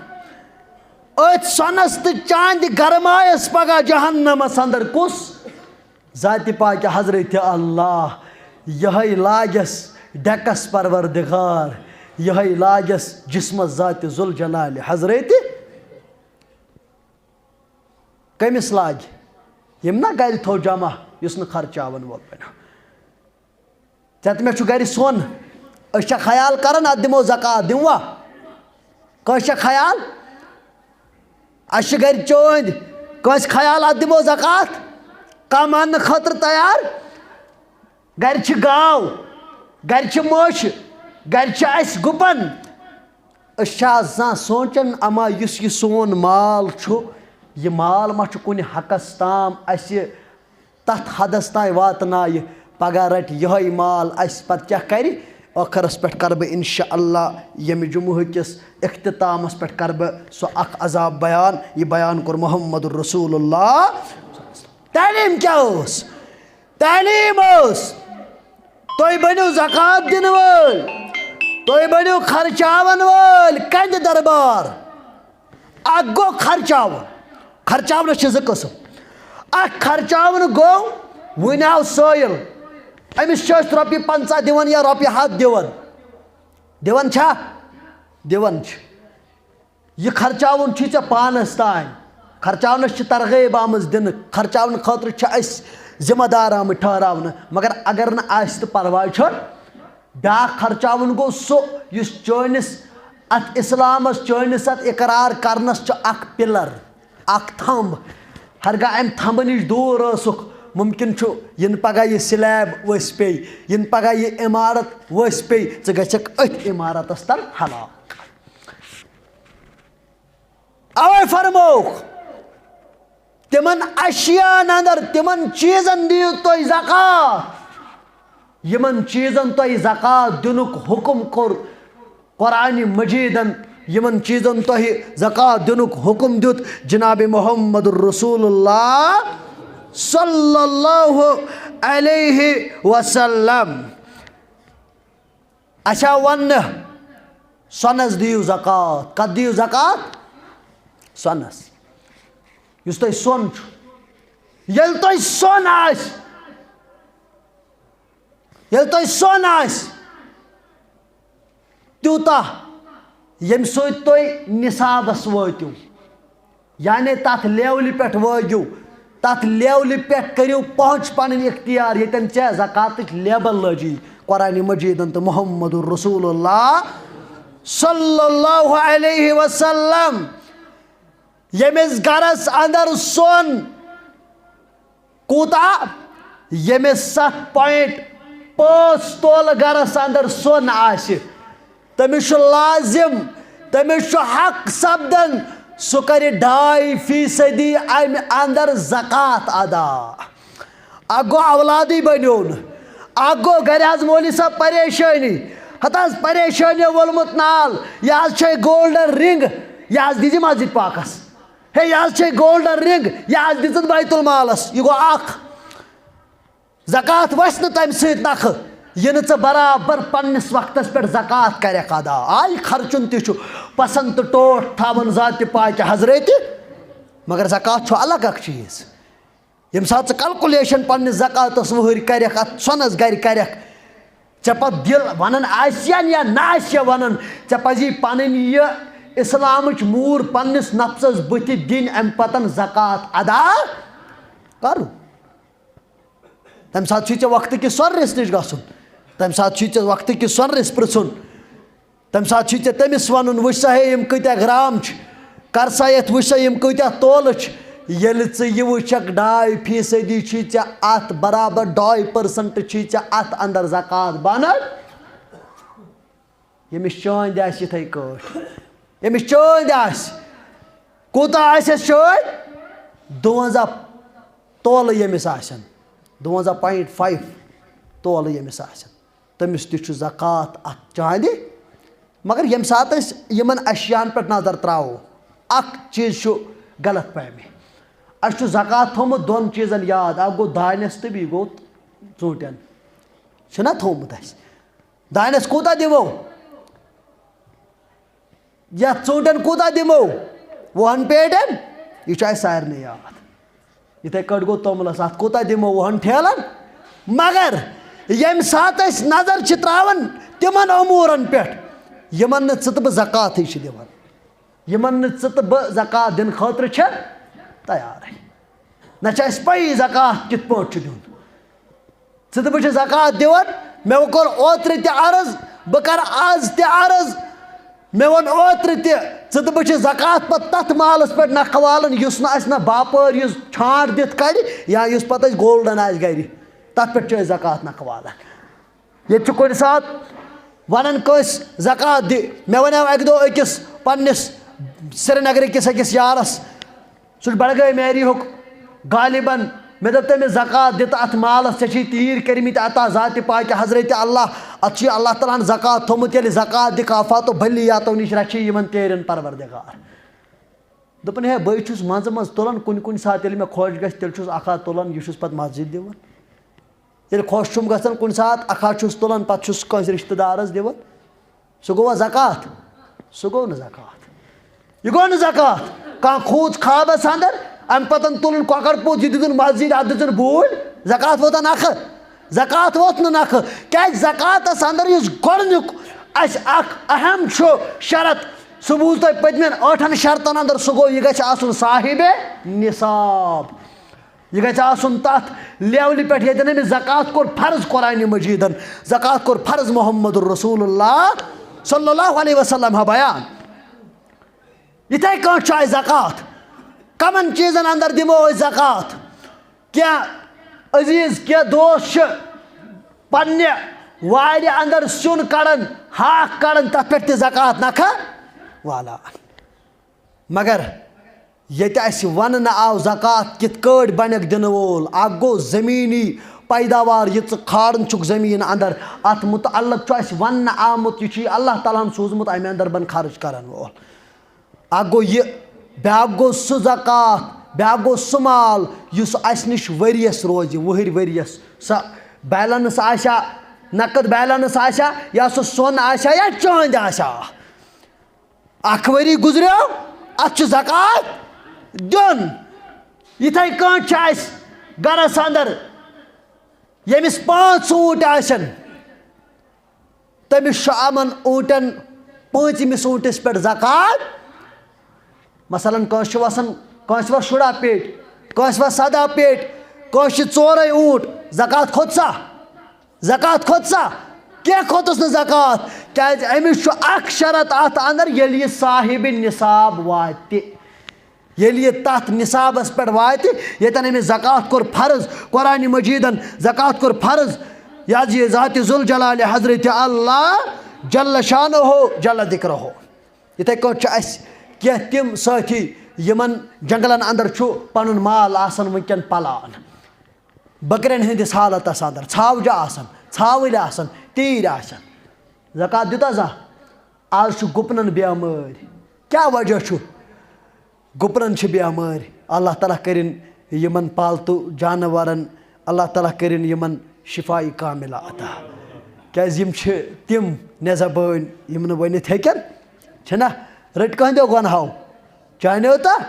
أتھۍ سۄنَس تہٕ چاندِ گرمایَس پگاہ جہنمَس اندر کُس؟ ذاتِ پاکہِ حضرت اللہ، یِہوٚے لاگٮ۪س ڈٮ۪کَس پروردگار، یِہوٚے لاگٮ۪س جسمس ذاتِ ذوالجلالِ حضرتِ۔ کٔمِس لاگہِ؟ ییٚمۍ نا گرِ تھوٚو جمع، یُس نہٕ خرچاون وول بنیو۔ ژےٚ تہٕ مےٚ چھُ گرِ سۄن، أسۍ چھا خیال کران اتھ دِمو زکات، دِموا؟ کٲنٛسہِ چھا خیال؟ اسہِ چھِ گرِ چٲنٛدۍ، کٲنٛسہِ خیال اتھ دِمو زکات؟ کانٛہہ ماننہٕ خٲطرٕ تیار؟ گرِ چھِ گاو، گرِ چھِ موٚش، گرِ چھِ اسہِ گُپن۔ أسۍ چھا زانٛہہ سونٛچان، اما یُس یہِ سون مال چھُ، یہِ مال ما چھُ کُنہِ حقس تام اسہِ تتھ حدس تام واتنایہِ؟ پگاہ رٹہِ یِہوٚے مال اسہِ، پتہٕ کیٛاہ کرِ؟ ٲخرس پٮ۪ٹھ کرٕ بہٕ انشاءاللہ ییٚمہِ جمعہ کِس اختتامس پٮ۪ٹھ کرٕ بہٕ سُہ اکھ عذاب بیان۔ یہِ بیان کوٚر محمد رسول اللہ۔ تعلیٖم کیٛاہ ٲس؟ تعلیٖم ٲس، تُہۍ بٔنِو زکوٰۃ دِنہٕ وٲلۍ، تُہۍ بٔنِو خرچاون وٲلۍ، کندِ دربار۔ اکھ گوٚو خرچاوُن، خرچاونس چھِ زٕ قٕسم۔ اکھ خرچاوُن گوٚو، وُنہِ آو سٲیِل، أمِس چھِ أسۍ رۄپیہِ پنٛژاہ دِوان یا رۄپیہِ ہتھ دِوان، دِوان چھا؟ دِوان چھِ۔ یہِ خرچاوُن چھُے ژےٚ پانس تام۔ خرچاونس چھِ ترغیب آمٕژ دِنہٕ، خرچاونہٕ خٲطرٕ چھِ أسۍ ذمہ دار آمٕتۍ ٹھہراونہٕ۔ مگر اگر نہٕ آسہِ تہٕ پرواے چھُنہٕ۔ بیٛاکھ خرچاوُن گوٚو سُہ، یُس چٲنِس اتھ اسلامس، چٲنِس اتھ اقرار کرنس چھُ اکھ پلر، اکھ تھمب۔ ہرگاہ امہِ تھمبہٕ نِش دوٗر ٲسُکھ، ممکن چھُ یِنہٕ پگاہ یہِ سلیب ؤسۍ پیٚیہِ، یِنہٕ پگاہ یہِ عمارت ؤسۍ پیٚیہِ، ژٕ گژھکھ أتھۍ عمارتس تل ہلاک۔ اوے فرمووُکھ، تِمن اشیاہن اندر، تِمن چیٖزن دِیِو تُہۍ زکوٰۃ، یِمن چیٖزن تۄہہِ زکوٰۃ دِنُک حُکم کوٚر قرآنِ مجیدن، یِمن چیٖزن تۄہہِ زکوٰۃ دِنُک حُکم دیُت جناب محمد رسول اللہ صلی اللہ علیہ وسلم۔ اچھا، وننہٕ، سۄنس دِیِو زکوٰۃ۔ کتھ دِیِو زکوٰۃ؟ سۄنس۔ یُس تۄہہِ سۄن چھُ، ییٚلہِ تۄہہِ سۄن آسہِ، ییٚلہِ تۄہہِ سۄن آسہِ، تیوٗتاہ، ییٚمہِ سۭتۍ تُہۍ نصابس وٲتِو، یعنی تتھ لیولہِ پٮ۪ٹھ وٲگِو، تتھ لیولہِ پٮ۪ٹھ کٔرِو پہنچ پنٕنۍ اختیار، ییٚتٮ۪ن ژےٚ زکاتٕچ لیبل لٔجی قرآنِ مجیدن تہٕ محمد رسول اللہ صلی اللہ علیہ وسلم۔ ییٚمِس گرس اندر سۄن کوٗتاہ؟ ییٚمِس ستھ پوینٹ پانٛژھ تولہٕ گرس اندر سۄن آسہِ، تٔمِس چھُ لازم، تٔمِس چھُ حق سپدان، سُہ کرِ ڈاے فیصدی امہِ اندر زکوٰۃ ادا۔ اکھ گوٚو اولادٕے بنیو نہٕ، اکھ گوٚو گرِ حظ مولوی صٲب پریشٲنی، ہتہٕ حظ پریشٲنی وولمُت نال، یہِ حظ چھے گولڈن رنگ، یہِ حظ دیٖزِ مسجد پاکس۔ ہے، یہِ حظ چھے گولڈن رنگ، یہِ حظ دِژٕن بیت المالس۔ یہِ گوٚو اکھ۔ زکوٰۃ وَسہِ نہٕ تَمہِ سۭتۍ نکھٕ، یہِ نہٕ ژٕ برابر پننِس وقتس پٮ۪ٹھ زکوٰۃ کرکھ ادا۔ آے خرچُن تہِ چھُ پسند تہٕ ٹوٹھ تھاوان ذاتِ پاکہِ حضرتِ، مگر زکوٰۃ چھُ الگ اکھ چیٖز۔ ییٚمہِ ساتہٕ ژٕ کلکولیشن پننِس زکوٰۃس وٕہٕرۍ کرکھ، اتھ سۄنس گرِ کرکھ، ژےٚ پتہٕ دِل ونان آسہِ یا نہ آسہِ یا ونان، ژےٚ پزی پنٕنۍ یہِ اسلامٕچ موٗر پننِس نفسس بٕتھِ دِنۍ، امہِ پتن زکوٰۃ ادا کرُن۔ تمہِ ساتہٕ چھُے ژےٚ وقتہٕ کِس سۄنرِس نِش گژھُن، تمہِ ساتہٕ چھُے ژےٚ وقتہٕ کِس سۄنرِس پرژھُن، تمہِ ساتہٕ چھُے ژےٚ تٔمِس ونُن، وٕچھ سا ہے، یِم کۭتیاہ گرام چھِ، کر سا یتھ، وٕچھ سا یِم کۭتیاہ تولہٕ چھِ۔ ییٚلہِ ژٕ یہِ وٕچھکھ، ڈاے فیصدی چھُے ژےٚ اتھ برابر، ڈاے پٔرسنٹ چھُے ژےٚ اتھ اندر زکوٰۃ بنان۔ ییٚمِس چٲنٛدۍ آسہِ یِتھے کٲٹھۍ، ییٚمِس چٲنٛدۍ آسہِ، کوٗتاہ آسٮ۪س چٲنٛدۍ؟ دُوَنزاہ تولہٕ ییٚمِس آسن، دُوَنزاہ پوینٹ فایو تولہٕ ییٚمِس آسن، تٔمِس تہِ چھُ زکوٰۃ اَتھ چاندِ۔ مگر ییٚمہِ ساتہٕ أسۍ یِمن اشیاہن پٮ۪ٹھ نظر تراوو، اکھ چیٖز چھُ غلط فہمی۔ اَسہِ چھُ زکوٰۃ تھوٚومُت دۄن چیٖزن یاد، اکھ گوٚو دانٮ۪س تہٕ بیٚیہِ گوٚو ژوٗنٛٹھٮ۪ن، چھُنہ تھوٚومُت اَسہِ؟ دانٮ۪س کوٗتاہ دِمو؟ یَتھ ژوٗنٛٹھٮ۪ن کوٗتاہ دِمو؟ وُہَن پیٹٮ۪ن؟ یہِ چھُ اَسہِ سارنٕے یاد۔ یِتھَے کٲٹھۍ گوٚو توٚملَس، اَتھ کوٗتاہ دِمو وُہَن ٹھیلَن؟ مگر ییٚمہِ ساتہٕ أسۍ نظر چھِ ترٛاوان تِمَن اُموٗرَن پٮ۪ٹھ، یِمن نہٕ ژٕ تہٕ بہٕ زکاتٕے چھِ دِوان، یِمن نہٕ ژٕ تہٕ بہٕ زکات دِنہٕ خٲطرٕ چھِ تیارٕے۔ نہ چھِ اَسہِ پَیی زکات کِتھ پٲٹھۍ چھُ دیُن۔ ژٕ تہٕ بہٕ چھِ زکات دِوان۔ مےٚ کوٚر اوترٕ تہِ عرض، بہٕ کَرٕ آز تہِ عرض۔ مےٚ ووٚن اوترٕ تہِ، ژٕ تہٕ بہٕ چھِ زکات پَتہٕ تَتھ مالَس پٮ۪ٹھ نَکھٕ والان، یُس نہٕ اَسہِ نہ باپٲرۍ یُس چھانٛٹ دِتھ کَڑِ یا یُس پَتہٕ اَسہِ گولڈَن آسہِ گَرِ، تَتھ پٮ۪ٹھ چھِ أسۍ زکات نَکھٕ والان۔ ییٚتہِ چھُ کُنہِ ساتہٕ وَنان کٲنٛسہِ زکات دِ۔ مےٚ وَنیو اَکہِ دۄہ أکِس پنٛنِس سرینگرٕ کِس أکِس یارَس، سُہ چھُ بڈگٲمۍ ایریاہُک غالباً۔ مےٚ دوٚپ تٔمِس، "زکات دِ تہٕ اَتھ مالَس، ژےٚ چھِی تیٖرۍ کٔرمٕتۍ عطا ذاتِ پاکہِ حضرت اللہ، اَتھ چھُے اللہ تعالیٰ ہَن زکات تھوٚمُت، ییٚلہِ زکات دِ کافاتو بھلیاتو نِش رَچھی یِمَن تیٖرٮ۪ن پروردگار۔" دوٚپُن، "ہے، بٕے چھُس منٛزٕ منٛزٕ تُلان، کُنہِ کُنہِ ساتہٕ ییٚلہِ مےٚ خۄش گژھِ، تیٚلہِ چھُس اَکھ ہَتھ تُلان، یہِ چھُس پَتہٕ مسجد دِوان۔ ییٚلہِ خۄش چھُم گژھان کُنہِ ساتہٕ، اَکھ ہَتھ چھُس تُلان، پَتہٕ چھُس کٲنٛسہِ رِشتہٕ دارَس دِوان۔" سُہ گوٚوا زکات؟ سُہ گوٚو نہٕ زکات۔ یہِ گوٚو نہٕ زکات۔ کانٛہہ کھوٗژ خوابس اندر، امہِ پتن تُلُن کۄکر پوٗت، یہِ دِتُن مسجد، اتھ دِژٕن بوٗلۍ، زکات ووتا نکھٕ؟ زکات ووت نہٕ نکھٕ۔ کیازِ؟ زکاتس اندر یُس گۄڈنیُک اسہِ اکھ اہم چھُ شرط، سُہ بوٗز تۄہہِ پٔتمٮ۪ن ٲٹھن شرطن اندر، سُہ گوٚو، یہِ گژھِ آسُن صاحب نصاب۔ یہِ گژھِ آسُن تَتھ لیولہِ پٮ۪ٹھ ییٚتٮ۪ن أمِس زکات کوٚر فرض قرآنِ مجیٖدن، زکات کوٚر فرض محمد رسول اللہ صلی اللہ علیہ وسلم ہا بیان۔ یِتھَے کٲٹھۍ چھُ اَسہِ زکات۔ کَمَن چیٖزَن اندر دِمو أسۍ زکات؟ کینٛہہ عزیٖز، کینٛہہ دوس چھِ پنٛنہِ وارِ اندر سیُن کڑان، ہاکھ کڑان، تَتھ پٮ۪ٹھ تہِ زکات نکھٕ والان۔ مگر ییٚتہِ اَسہِ وننہٕ آو زکوٰۃ کِتھ کٲٹھۍ بنٮ۪کھ دِنہٕ وول، اکھ گوٚو زٔمیٖنی پیداوار یہِ ژٕ کھاران چھُکھ زٔمیٖن اندر، اتھ متعلق چھُ اَسہِ وننہٕ آمُت، یہِ چھُ یہِ اللہ تعالیٰ ہن سوٗزمُت امہِ اندر بن خرٕچ کرن وول۔ اکھ گوٚو یہِ، بیاکھ گوٚو سُہ زکوٰۃ، بیاکھ گوٚو سُہ مال یُس اَسہِ نِش ؤریَس روزِ، وُہٕرۍ ؤریَس۔ سۄ بیلنس آسیا، نقد بیلنس آسیا، یا سُہ سۄن آسیا یا چٲندۍ آسیا۔ اکھ ؤری گُزریو، اتھ چھُ زکوٰۃ دیُن۔ یِتھے کٲٹھۍ چھِ اسہِ گرس اندر ییٚمِس پانٛژھ اوٗنٹۍ آسن، تٔمِس چھُ یِمن اوٗنٹن پٲنٛژمِس اوٗنٹِس پٮ۪ٹھ زکوٰۃ۔ مثلاً کٲنٛسہِ چھُ وسان، کٲنٛسہِ وس شُراہ پیٹہِ، کٲنٛسہِ وس سداہ پیٹہِ، کٲنٛسہِ چھِ ژورے اوٗنٹ، زکوٰۃ کھوٚت سا؟ زکوٰۃ کھوٚت سا؟ کینٛہہ کھوٚتُس نہٕ زکوٰۃ، کیازِ أمِس چھُ اکھ شرط اتھ اندر، ییٚلہِ یہِ صاحب نصاب واتہِ۔ ییٚلہِ یہِ تتھ نصابس پٮ۪ٹھ واتہِ، ییٚتٮ۪ن أمِس زکوٰۃ کوٚر فرض، قرآنِ مجیٖدن زکوٰۃ کوٚر فرض، یہِ حظ یہِ ذاتِ ذوالجلالِ حضرت اللہ جل شانہ جل ذکرہ۔ یِتھے کٲٹھۍ چھِ اسہِ کینٛہہ تِم سٲتھی یِمن جنگلن اندر چھُ پنُن مال آسان وٕنکٮ۪ن پلان۔ بکرٮ۪ن ہٕنٛدِس حالتس اندر، ژھاوجہِ آسن، ژھاوٕلۍ آسن، تیٖرۍ آسن۔ زکوٰۃ دیُتا زانٛہہ؟ آز چھُ گُپنن بیمٲرۍ۔ کیٛاہ وجہ چھُ؟ گُپنن چھِ بیمٲرۍ۔ اللہ تعالیٰ کٔرِن یِمن پالتو جانورن، اللہ تعالیٰ کٔرِن یِمن شفاء کاملہ عطا۔ کیٛازِ یِم چھِ تِم نٮ۪زبٲنۍ یِم نہٕ ؤنِتھ ہیٚکن، چھِنہ؟ رٔٹۍ کٕہٕنٛدیو گۄنہو۔ چانیو تہٕ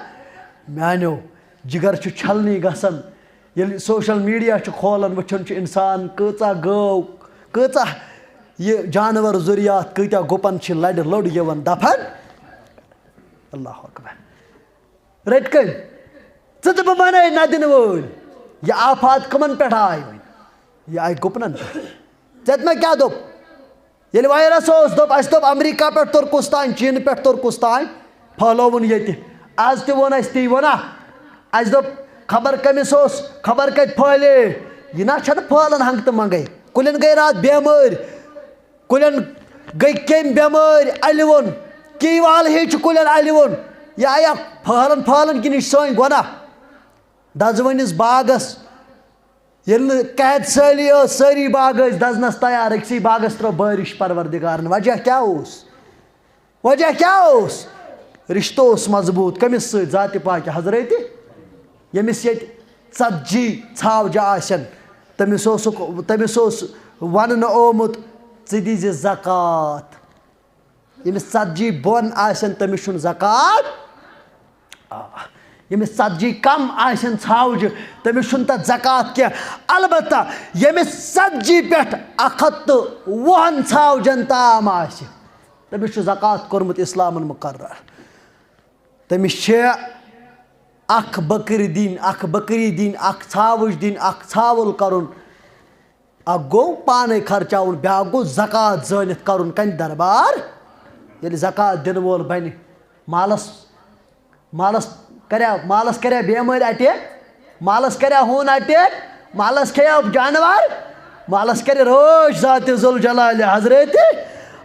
میانیو۔ جگر چھُ چھلنی گژھان۔ ییٚلہِ social media چھُ کھولان، وٕچھان چھُ انسان کۭژاہ گٲو، کۭژاہ یہِ جانور ذُریات، کۭتیاہ گُپن چھِ لڑِ لوٚڑ یِوان دفن۔ اللہ اکبر۔ رٔٹۍ کٔمۍ؟ ژٕ تہٕ بہٕ بنے نہ دِنہٕ وٲلۍ۔ یہِ آفات کٕمن پٮ۪ٹھ آے وۄنۍ؟ یہِ آے گُپنن پٮ۪ٹھ۔ ژےٚ تہِ مےٚ کیٛاہ دوٚپ؟ ییٚلہِ virus اوس، دوٚپ، اَسہِ دوٚپ امریکہ پٮ۪ٹھ توٚر کُس تام، چیٖنہٕ پٮ۪ٹھ توٚر کُس تام، پھٔہلووُن ییٚتہِ۔ از تہِ ووٚن اَسہِ تی ووٚنا؟ اَسہِ دوٚپ خبر کٔمِس اوس، خبر کَتہِ پھٔہلے۔ یہِ نہ چھَنہٕ پھٔہلان ہنٛگتہٕ منٛگَے۔ کُلٮ۪ن گٔے راتھ بٮ۪مٲرۍ، کُلٮ۪ن گٔے کیٚمۍ بٮ۪مٲرۍ، اَلہِ ووٚن۔ کی وال ہے چھُ کُلٮ۪ن اَلہِ ووٚن۔ یہِ آیا پھٔہلان پھٔہلان کِنہٕ یہِ چھِ سٲنۍ گۄناہ؟ دَزوٕنِس باغَس ییٚلہِ نہٕ قید سٲلی ٲس، سٲری باغ ٲسۍ دَزنَس تیار، أکسٕے باغَس ترٲو بٲرِش پروردگارَن۔ وجہ کیٛاہ اوس؟ وجہ کیٛاہ اوس؟ رشتہٕ اوس مضبوٗط۔ کٔمِس سۭتۍ؟ ذاتِ پاکہِ حضرتِ۔ ییٚمِس ییٚتہِ ژتجی ژھاوجہِ آسن، تٔمِس اوسُکھ، تٔمِس اوس وننہٕ آمُت، "ژٕ دیٖزِ زکوٰۃ۔" ییٚمِس ژتجی بۄن آسن، تٔمِس چھُنہٕ زکوٰۃ۔ آ، ییٚمِس ژتجی کم آسن ژھاوجہِ، تٔمِس چھُنہٕ تتھ زکوٰۃ کینٛہہ۔ البتہ ییٚمِس ژتجی پٮ۪ٹھ اکھ ہتھ تہٕ وُہن ژھاوجن تام آسہِ، تٔمِس چھُ زکوٰۃ کوٚرمُت اِسلامَن مُقرر۔ تٔمِس چھِ اَکھ بٔکٕرِ دِنۍ، اَکھ بٔکٕری دِنۍ، اَکھ ژھاوٕج دِنۍ، اَکھ ژھاوُل کَرُن، اَکھ گوٚو پانَے خرچاوُن، بیٛاکھ گوٚو زکوٰۃ زٲنِتھ کَرُن کَنہِ دربار۔ ییٚلہِ زکوٰۃ دِنہٕ وول بَنہِ، مالَس مالس کریا مالس کریا بیمٲرۍ اٹیک؟ مالس کریا ہوٗن اٹیک؟ مالس کھیٚیا جانور؟ مالس کرِ رٲچھ ذات ذوالجلال حضرت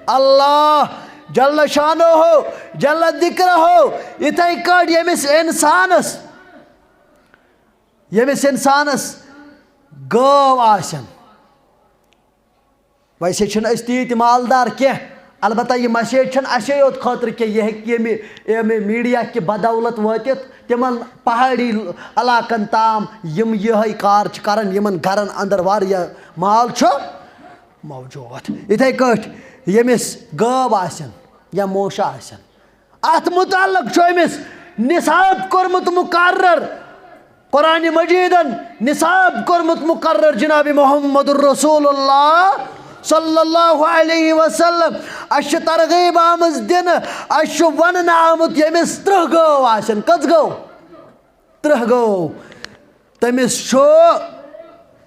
اللہ جل شانہ ہو، جل ذکرہ ہو۔ یِتھے کٲٹھۍ ییٚمِس انسانس ییٚمِس انسانس گٲو آسن، ویسے چھِنہٕ أسۍ تیٖتۍ مالدار کینٛہہ، البتہ یہِ مسیج چھَنہٕ اَسے یوت خٲطرٕ کینٛہہ، یہِ ہیٚکہِ ییٚمہِ ییٚمہِ میٖڈیا کہِ بدولت وٲتِتھ تِمَن پہاڑی علاقَن تام، یِم یِہوٚے کار چھِ کَران، یِمَن گَرَن اندر واریاہ مال چھُ موجود۔ یِتھَے کٲٹھۍ ییٚمِس گٲو آسن یا موشہٕ آسن، اتھ متعلق چھُ أمِس نصاب کوٚرمُت مقرر، قرآن مجیدن نصاب کوٚرمُت مقرر جناب محمد رسول اللہ صلی اللہ علیہ وسلم۔ اسہِ چھِ ترغیب آمٕژ دِنہٕ، اسہِ چھُ وننہٕ آمُت ییٚمِس ترٕٛہ گٲو آسن، کٔژ گٲو؟ ترٕٛہ گٲو۔ تٔمِس چھُ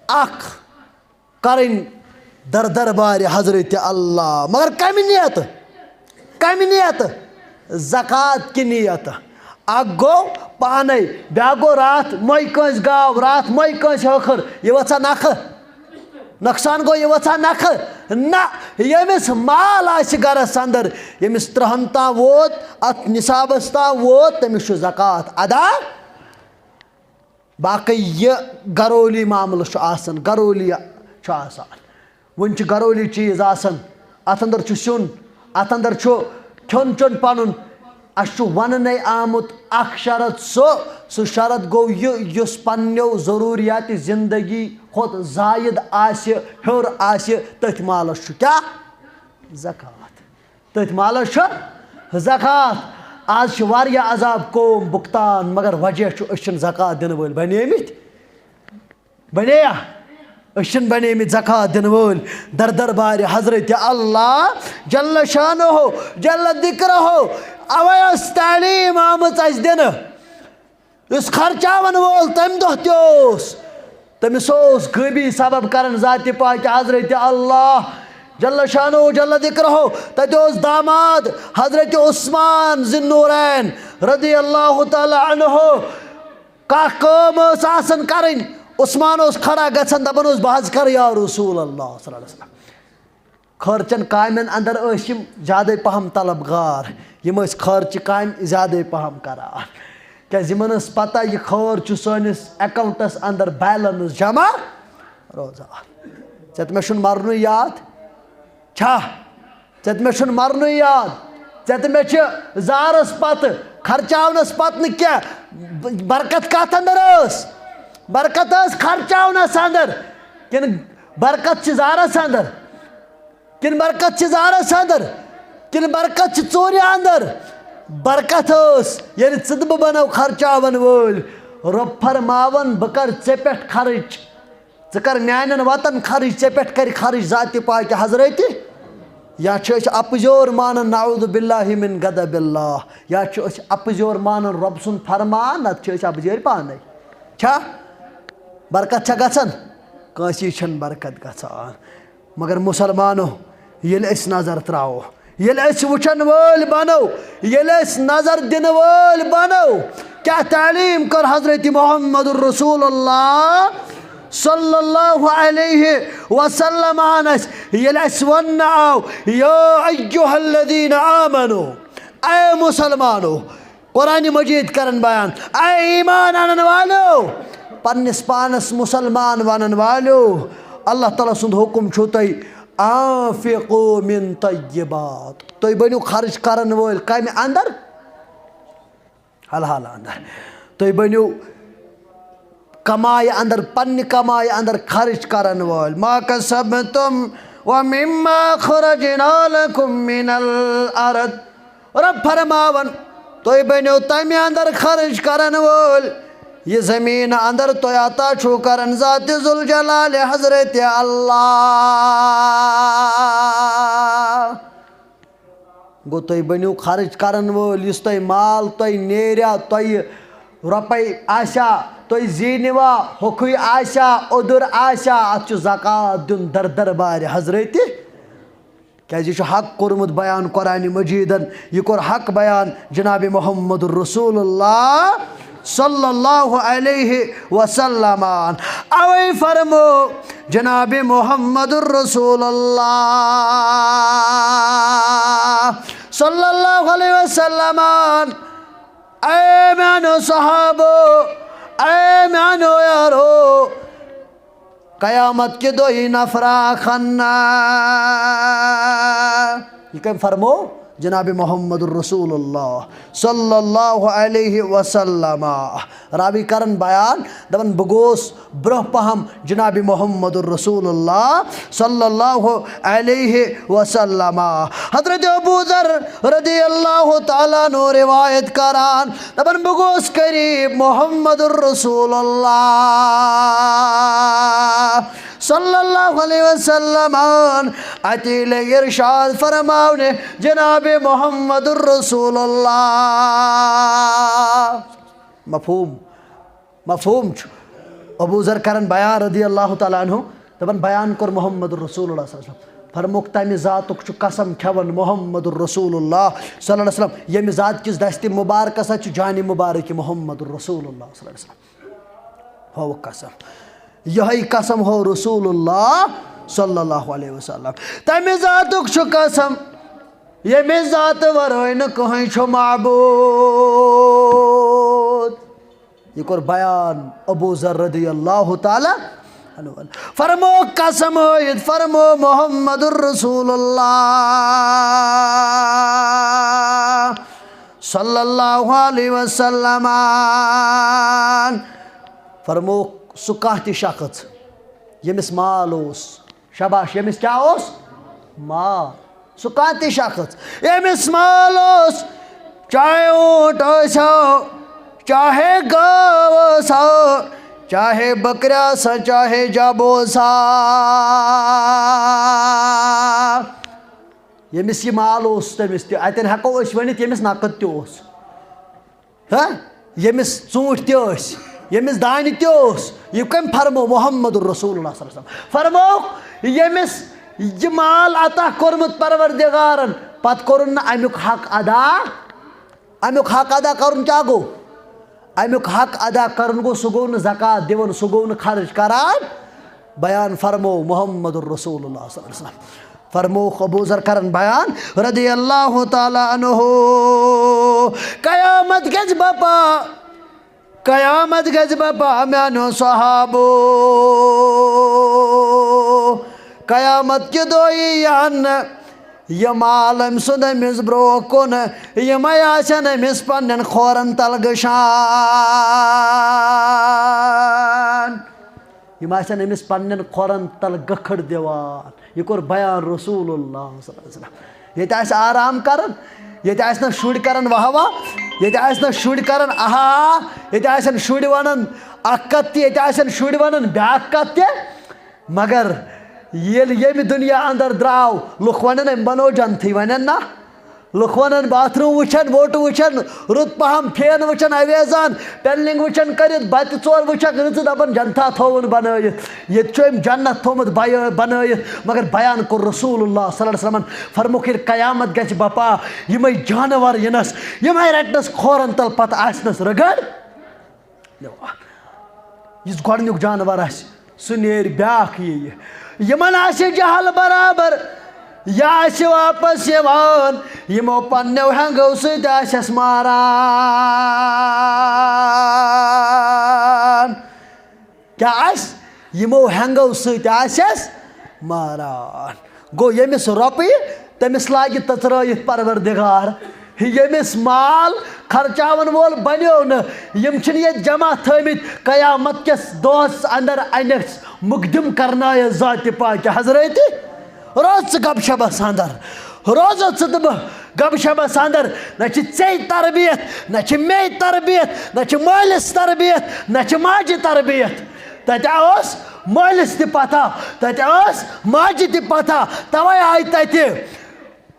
اکھ کرٕنۍ در دربارِ حضرت اللہ۔ مگر کمہِ نیتہٕ؟ کمہِ نیتہٕ؟ زکوٰۃ کہِ نیتہٕ۔ اکھ گوٚو پانے، بیٛاکھ گوٚو راتھ مۄے کٲنٛسہِ گاو، راتھ مۄے کٲنٛسہِ ہٲخٕر، یہِ ؤژھا نکھٕ؟ نۄقصان گوٚو، یہِ ؤژھا نکھٕ؟ نہ، ییٚمِس مال آسہِ گرس اندر، ییٚمِس ترٕٛہن تام ووت، اتھ نصابس تام ووت، تٔمِس چھُ زکوٰۃ ادا۔ باقٕے یہِ گرولی معاملہٕ چھُ آسان، گرولی چھُ آسان، وۄنۍ چھِ گرولی چیٖز آسان، اَتھ اندر چھُ سیُن، اَتھ اندر چھُ کھیوٚن چیوٚن پَنُن۔ اَسہِ چھُ وَننَے آمُت اَکھ شرط، سُہ سُہ شرط گوٚو یہِ، یُس پنٛنیو ضروٗریاتِ زندگی کھۄتہٕ زایِد آسہِ، ہیوٚر آسہِ، تٔتھۍ مالَس چھُ کیٛاہ؟ زکوٰۃ۔ تٔتھۍ مالس چھُ زکوٰۃ۔ آز چھِ واریاہ عذاب قوم بُکتان، مگر وجہ چھُ أسۍ چھِنہٕ زکوٰۃ دِنہٕ وٲلۍ بنے مٕتۍ۔ بنے یا؟ أسۍ چھِنہٕ بنے مٕتۍ زکوٰۃ دِنہٕ وٲلۍ۔ در دربارِ حضرت اللہ جل شانہ جل ذکرہ، اوے ٲس تعلیٖم آمٕژ اَسہِ دِنہٕ۔ یُس خرچاون وول تمہِ دۄہ تہِ اوس، تٔمِس اوس غٲبی سبب کران ذاتِ پاکِ حضرت اللہ جل شانہ جل ذکرہ۔ تتہِ اوس داماد حضرت عثمان ذی النورین رضی اللہ تعالیٰ عنہ۔ کانٛہہ کٲم ٲس آسان کرٕنۍ، عثمان اوس کھڑا گژھان، دپان اوس، "بہٕ حظ کرٕ یا رسول اللہ صلی اللہ علیہ وسلم۔" خٲرچن کامٮ۪ن اندر ٲسۍ یِم زیادَے پہم طلبگار، یِم ٲسۍ خٲرچہِ کامہِ زیادَے پہم کران، کیازِ یِمن ٲس پتہ یہِ خٲر چھُ سٲنِس اکاؤنٹس اندر بیلنس جمع روزان۔ ژےٚ تہٕ مےٚ چھُنہٕ مرنُے یاد چھا؟ ژےٚ تہٕ مےٚ چھُنہٕ مرنُے یاد۔ ژےٚ تہٕ مےٚ چھِ زارس پتہٕ، خرچاونس پتہٕ نہٕ کینٛہہ۔ برکت کتھ اندر ٲس؟ برکت ٲس خرچاونس اندر، کِنہٕ برکت چھِ زارس اندر؟ کِنہٕ برکت چھِ زارس اندر؟ کِنہٕ برکت چھِ ژوٗرِ اندر؟ برکت ٲس ییٚلہِ ژٕ تہٕ بہٕ بنو خرچاون وٲلۍ۔ رۄب فرماون، "بہٕ کرٕ ژےٚ پٮ۪ٹھ خرٕچ، ژٕ کر میانٮ۪ن وتن خرٕچ، ژےٚ پٮ۪ٹھ کرِ خرٕچ ذاتِ پاکِ حضرتِ۔" یا چھِ أسۍ اپزیور مانان، نعوذ باللہ من غضب اللہ، یا چھِ أسۍ اپزیور مانان رۄب سُنٛد فرمان، نتہٕ چھِ أسۍ اپزیٲرۍ پانے۔ چھا؟ برکت چھا گژھان؟ کٲنٛسی چھَنہٕ برکت گژھان۔ مگر مسلمانو، ییٚلہِ أسۍ نظر ترٛاوو، ییٚلہِ أسۍ وٕچھن وٲلۍ بنو، ییٚلہِ أسۍ نظر دِنہٕ وٲلۍ بنو، کیٛاہ تعلیٖم کٔر حضرت محمد رسول اللہ صلی اللہ علیہ وسلم اَسہِ، ییٚلہِ اَسہِ وننہٕ آو، یا ایھا الذین آمنو، اے مسلمانو، قرآن مجید کرن بیان، اے ایمان انن والو، پننس پانس مسلمان ونن والو، اللہ تعالیٰ سُنٛد حکم چھُ تۄہہِ، انفقوا من طیبات، تُہۍ بٔنِو خرٕچ کرن وٲلۍ کمہِ اندر؟ حلال اندر۔ تُہۍ بٔنِو کمایہِ اندر، پننہِ کمایہِ اندر خرٕچ کرن وٲلۍ۔ ما کسبتم ومما اخرجنا لکم من الارض۔ رب فرماون، تُہۍ بٔنِو تمہِ اندر خرٕچ کرن وٲلۍ، یہِ زمین اندر تُہۍ عطا چھُو کران ذات ذوالجلال حضرت اللہ۔ گوٚو، تُہۍ بٔنِو خرٕچ کرن وٲلۍ، یُس تۄہہِ مال تۄہہِ نیریا، تۄہہِ رۄپے آسیا، تُہۍ زیٖنِوا، ہوٚکھُے آسیا، اوٚدُر آسیا، اتھ چھُ زکوٰۃ دیُن در دربارِ حضرتِ۔ کیازِ یہِ چھُ حق کوٚرمُت بیان قرآنِ مجیدن، یہِ کوٚر حق بیان جناب محمد رسول اللہ صلی اللہ علیہ وسلم۔ اوے فرمو جناب محمد رسول اللہ صلی اللہ علیہ وسلم، اے میانو صحابو، اے میانو یارو، قیامت کہِ دۄہہِ نفرا خنا۔ یہِ کٔمۍ فرمو؟ جناب محمد رسول اللہ صلی اللہ علیہ وسلم۔ راوی کرن بیان، دپان، بہٕ گوس برونٛہہ پہم جناب محمد رسول اللہ صلی اللہ علیہ وسلم۔ حضرت ابو ذر رضی اللہ تعالیٰ عنہ روایت کران، دپان، بہٕ گوس قریب محمد رسول اللہ صلی اللہ علیہ وسلم، اتی لگہِ ارشاد فرماونہِ جناب محمد رسول اللہ۔ مفہوم؟ مفہوم چھُ؟ ابو ذر کرن بیان رضی اللہ تعالیٰ عنہ، دپان، بیان کوٚر محمد رسول اللہ صلی اللہ علیہ وسلم۔ فرموک، تمہِ ذاتُک چھُ قسم کھٮ۪وان محمد رسول اللہ صلی اللہ علیہ وسلم، ییٚمہِ ذات کِس دستِ مبارکس سۭتۍ چھُ جانِ مبارک محمد رسول اللہ صلی اللہ علیہ وسلم۔ ہووُکھ قسم، یہے قسم ہو رسول اللہ صلی اللہ علیہ وسلم۔ تمہِ ذاتُک چھُ قسم، ییٚمہِ ذاتہٕ ورٲے نہٕ کٕہٕنۍ چھُ معبود۔ یہِ کوٚر بیان ابو ذر رضی اللہ تعالیٰ عنہ۔ فرمو قسم ہٲیِتھ، فرمو محمد رسول اللہ صلی اللہ علیہ وسلم۔ فرمو سُہ کانٛہہ تہِ شخص ییٚمِس مال اوس، شاباش، ییٚمِس کیٛاہ اوس؟ مال۔ سُہ کانٛہہ تہِ شخص ییٚمِس مال اوس، چاہے اوٗنٹ ٲسۍ ہو، چاہے گٲو ٲس ہو، چاہے بکرِ آسہٕ ہن، چاہے جب اوس ہا، ییٚمِس یہِ مال اوس، تٔمِس تہِ، اتٮ۪ن ہٮ۪کو أسۍ ؤنِتھ، ییٚمِس نقد تہِ اوس۔ ہا؟ ییٚمِس ژوٗنٛٹھۍ تہِ ٲسۍ، ییٚمِس دانہِ تہِ اوس، یہِ کٔمۍ فرمو؟ محمد رسول اللہ صلی اللہ علیہ وسلم فرمو، ییٚمِس یہِ مال عطا کوٚرمُت پروردگارن، پتہٕ کوٚرُن نہٕ امیُک حق ادا۔ امیُک حق ادا کرُن کیٛاہ گوٚو؟ امیُک حق ادا کرُن گوٚو، سُہ گوٚو نہٕ زکوٰۃ دِوان، سُہ گوٚو نہٕ خرٕچ کران۔ بیان فرمو محمد رسول اللہ صلی اللہ علیہ وسلم۔ فرمووُکھ ابو ذر کرن بیان رضی اللہ تعالیٰ عنہ، قیامت گژھِ بپا، قیامت گژھِ بپا میانیو صحابو، قیامت کہِ دۄہ یی ین یہِ مال أمۍ سُنٛد أمِس برٛونٛہہ کُن، یِمے آسن أمِس پننٮ۪ن کھورن تل گٔشان۔ یِم آسن أمِس پننٮ۪ن کھۄرن تل گٔکھٕڑ دِوان۔ یہِ کوٚر بیان رسول اللہ صلی اللہ علیہ وسلم۔ ییٚتہِ آسہِ آرام کران، ییٚتہِ آسہِ نہٕ شُرۍ کران واہ واہ، ییٚتہِ آسہِ نہٕ شُرۍ کران آہا، ییٚتہِ آسن شُرۍ ونان اکھ کتھ تہِ، ییٚتہِ آسن شُرۍ ونان بیاکھ کتھ تہِ۔ مگر ییٚلہِ ییٚمہِ دُنیا اندر درٛاو، لُکھ ونن أمۍ بنوو جنتھٕے، ونن نہ؟ لُکھ ونن باتھ روٗم وٕچھن، ووٹہٕ وٕچھن، رُت پہم پھین وٕچھن، اویزان پینلنگ وٕچھن کٔرِتھ، بتہٕ ژور وٕچھکھ رٕژٕ، دپن جنتھا تھووُن بنٲیِتھ۔ ییٚتہِ چھُ أمۍ جنت تھوومُت بَیٲ-، بنٲیِتھ۔ مگر بیان کوٚر رسول اللہ صلی اللہ علیہ وسلمن، فرمووُکھ، ییٚلہِ قیامت گژھِ بپا، یِمے جانور یِنس، یِمے رٹنس کھورن تل، پتہٕ آسنس رگڑ۔ یُس گۄڈٕنیُک جانور آسہِ، سُہ نیرِ، بیٛاکھ یِیہِ۔ یِمن آسہِ جہل برابر، یہِ آسہِ واپس یِوان، یِمو پننیو ہٮ۪نٛگو سۭتۍ آسٮ۪س ماران۔ کیٛاہ آسہِ؟ یِمو ہٮ۪نٛگو سۭتۍ آسٮ۪س ماران۔ گوٚو، ییٚمِس رۄپیہِ، تٔمِس لاگہِ تٔژرٲیِتھ پروردگار۔ ییٚمِس مال خرچاون وول بنیو نہٕ، یِم چھِنہٕ ییٚتہِ جمع تھٲومٕتۍ، قیامت کِس دۄہس اندر انٮ۪س مقدم کرنایس ذاتِ پاکہِ حضرتِ۔ روز ژٕ گپ شپس اندر، روزو ژٕ تہٕ بہٕ گپ شپس اندر۔ نہ چھِ ژے تربیت، نہ چھِ مے تربیت، نہ چھِ مٲلِس تربیت، نہ چھِ ماجہِ تربیت۔ تتہِ اوس مٲلِس تہِ پتہ، تتہِ ٲس ماجہِ تہِ پتہ۔ توے آیہِ تتہِ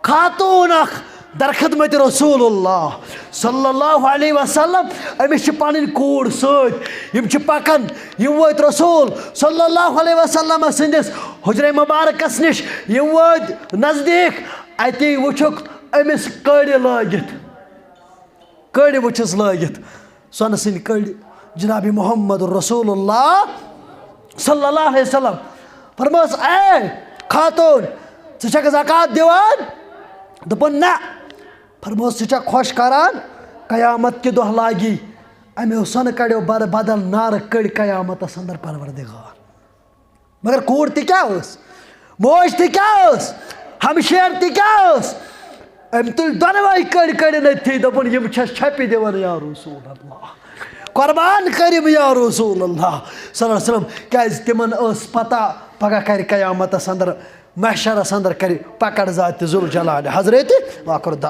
خاتوٗن اکھ، در خدمت رسول اللہ صلی اللہ علیہ وسلم۔ أمِس چھِ پنٕنۍ کوٗر سۭتۍ، یِم چھِ پکان۔ یِم وٲتۍ رسول صلی اللہ علیہ وسلم سٕنٛدِس حجرے مبارکس نِش۔ یِم وٲتۍ نزدیٖک، اَتی وٕچھُکھ أمِس کٔڑۍ لٲگِتھ۔ کٔڑۍ وٕچھِس لٲگِتھ، سۄنہٕ سٕنٛدۍ کٔڑۍ، جناب محمد رسول اللہ صلی اللہ علیہ وسلم۔ فرمٲس، "اے خاتون، ژٕ چھکھ زکوٰۃ دِوان؟" دوٚپُن، "نہ۔" فرمٲس، "ژٕ چھکھ خۄش کران؟ قیامت کہِ دۄہ لاگی اَمیو سۄنہٕ کڑیو بر بدل نارٕ کٔڑۍ قیامتس اندر پروردگار۔" مگر کوٗر تہِ کیٛاہ ٲس؟ موج تہِ کیٛاہ ٲس؟ ہمشیر تہِ کیٛاہ ٲس؟ أمۍ تُلۍ دۄنوَے کٔڑۍ کٔڑِن أتھی، دوٚپُن، "یِم چھَس چھَپہِ دِوان یا رسول اللہ، قربان کٔرِم یا رسول اللہ صلی اللہ علیہ وسلم۔" کیٛازِ تِمن ٲس پتہ پگاہ کرِ قیامتس اندر، محشرس اندر کرِ پکڑ ذاتِ ذوالجلال حضرت۔ واخر دعوانا۔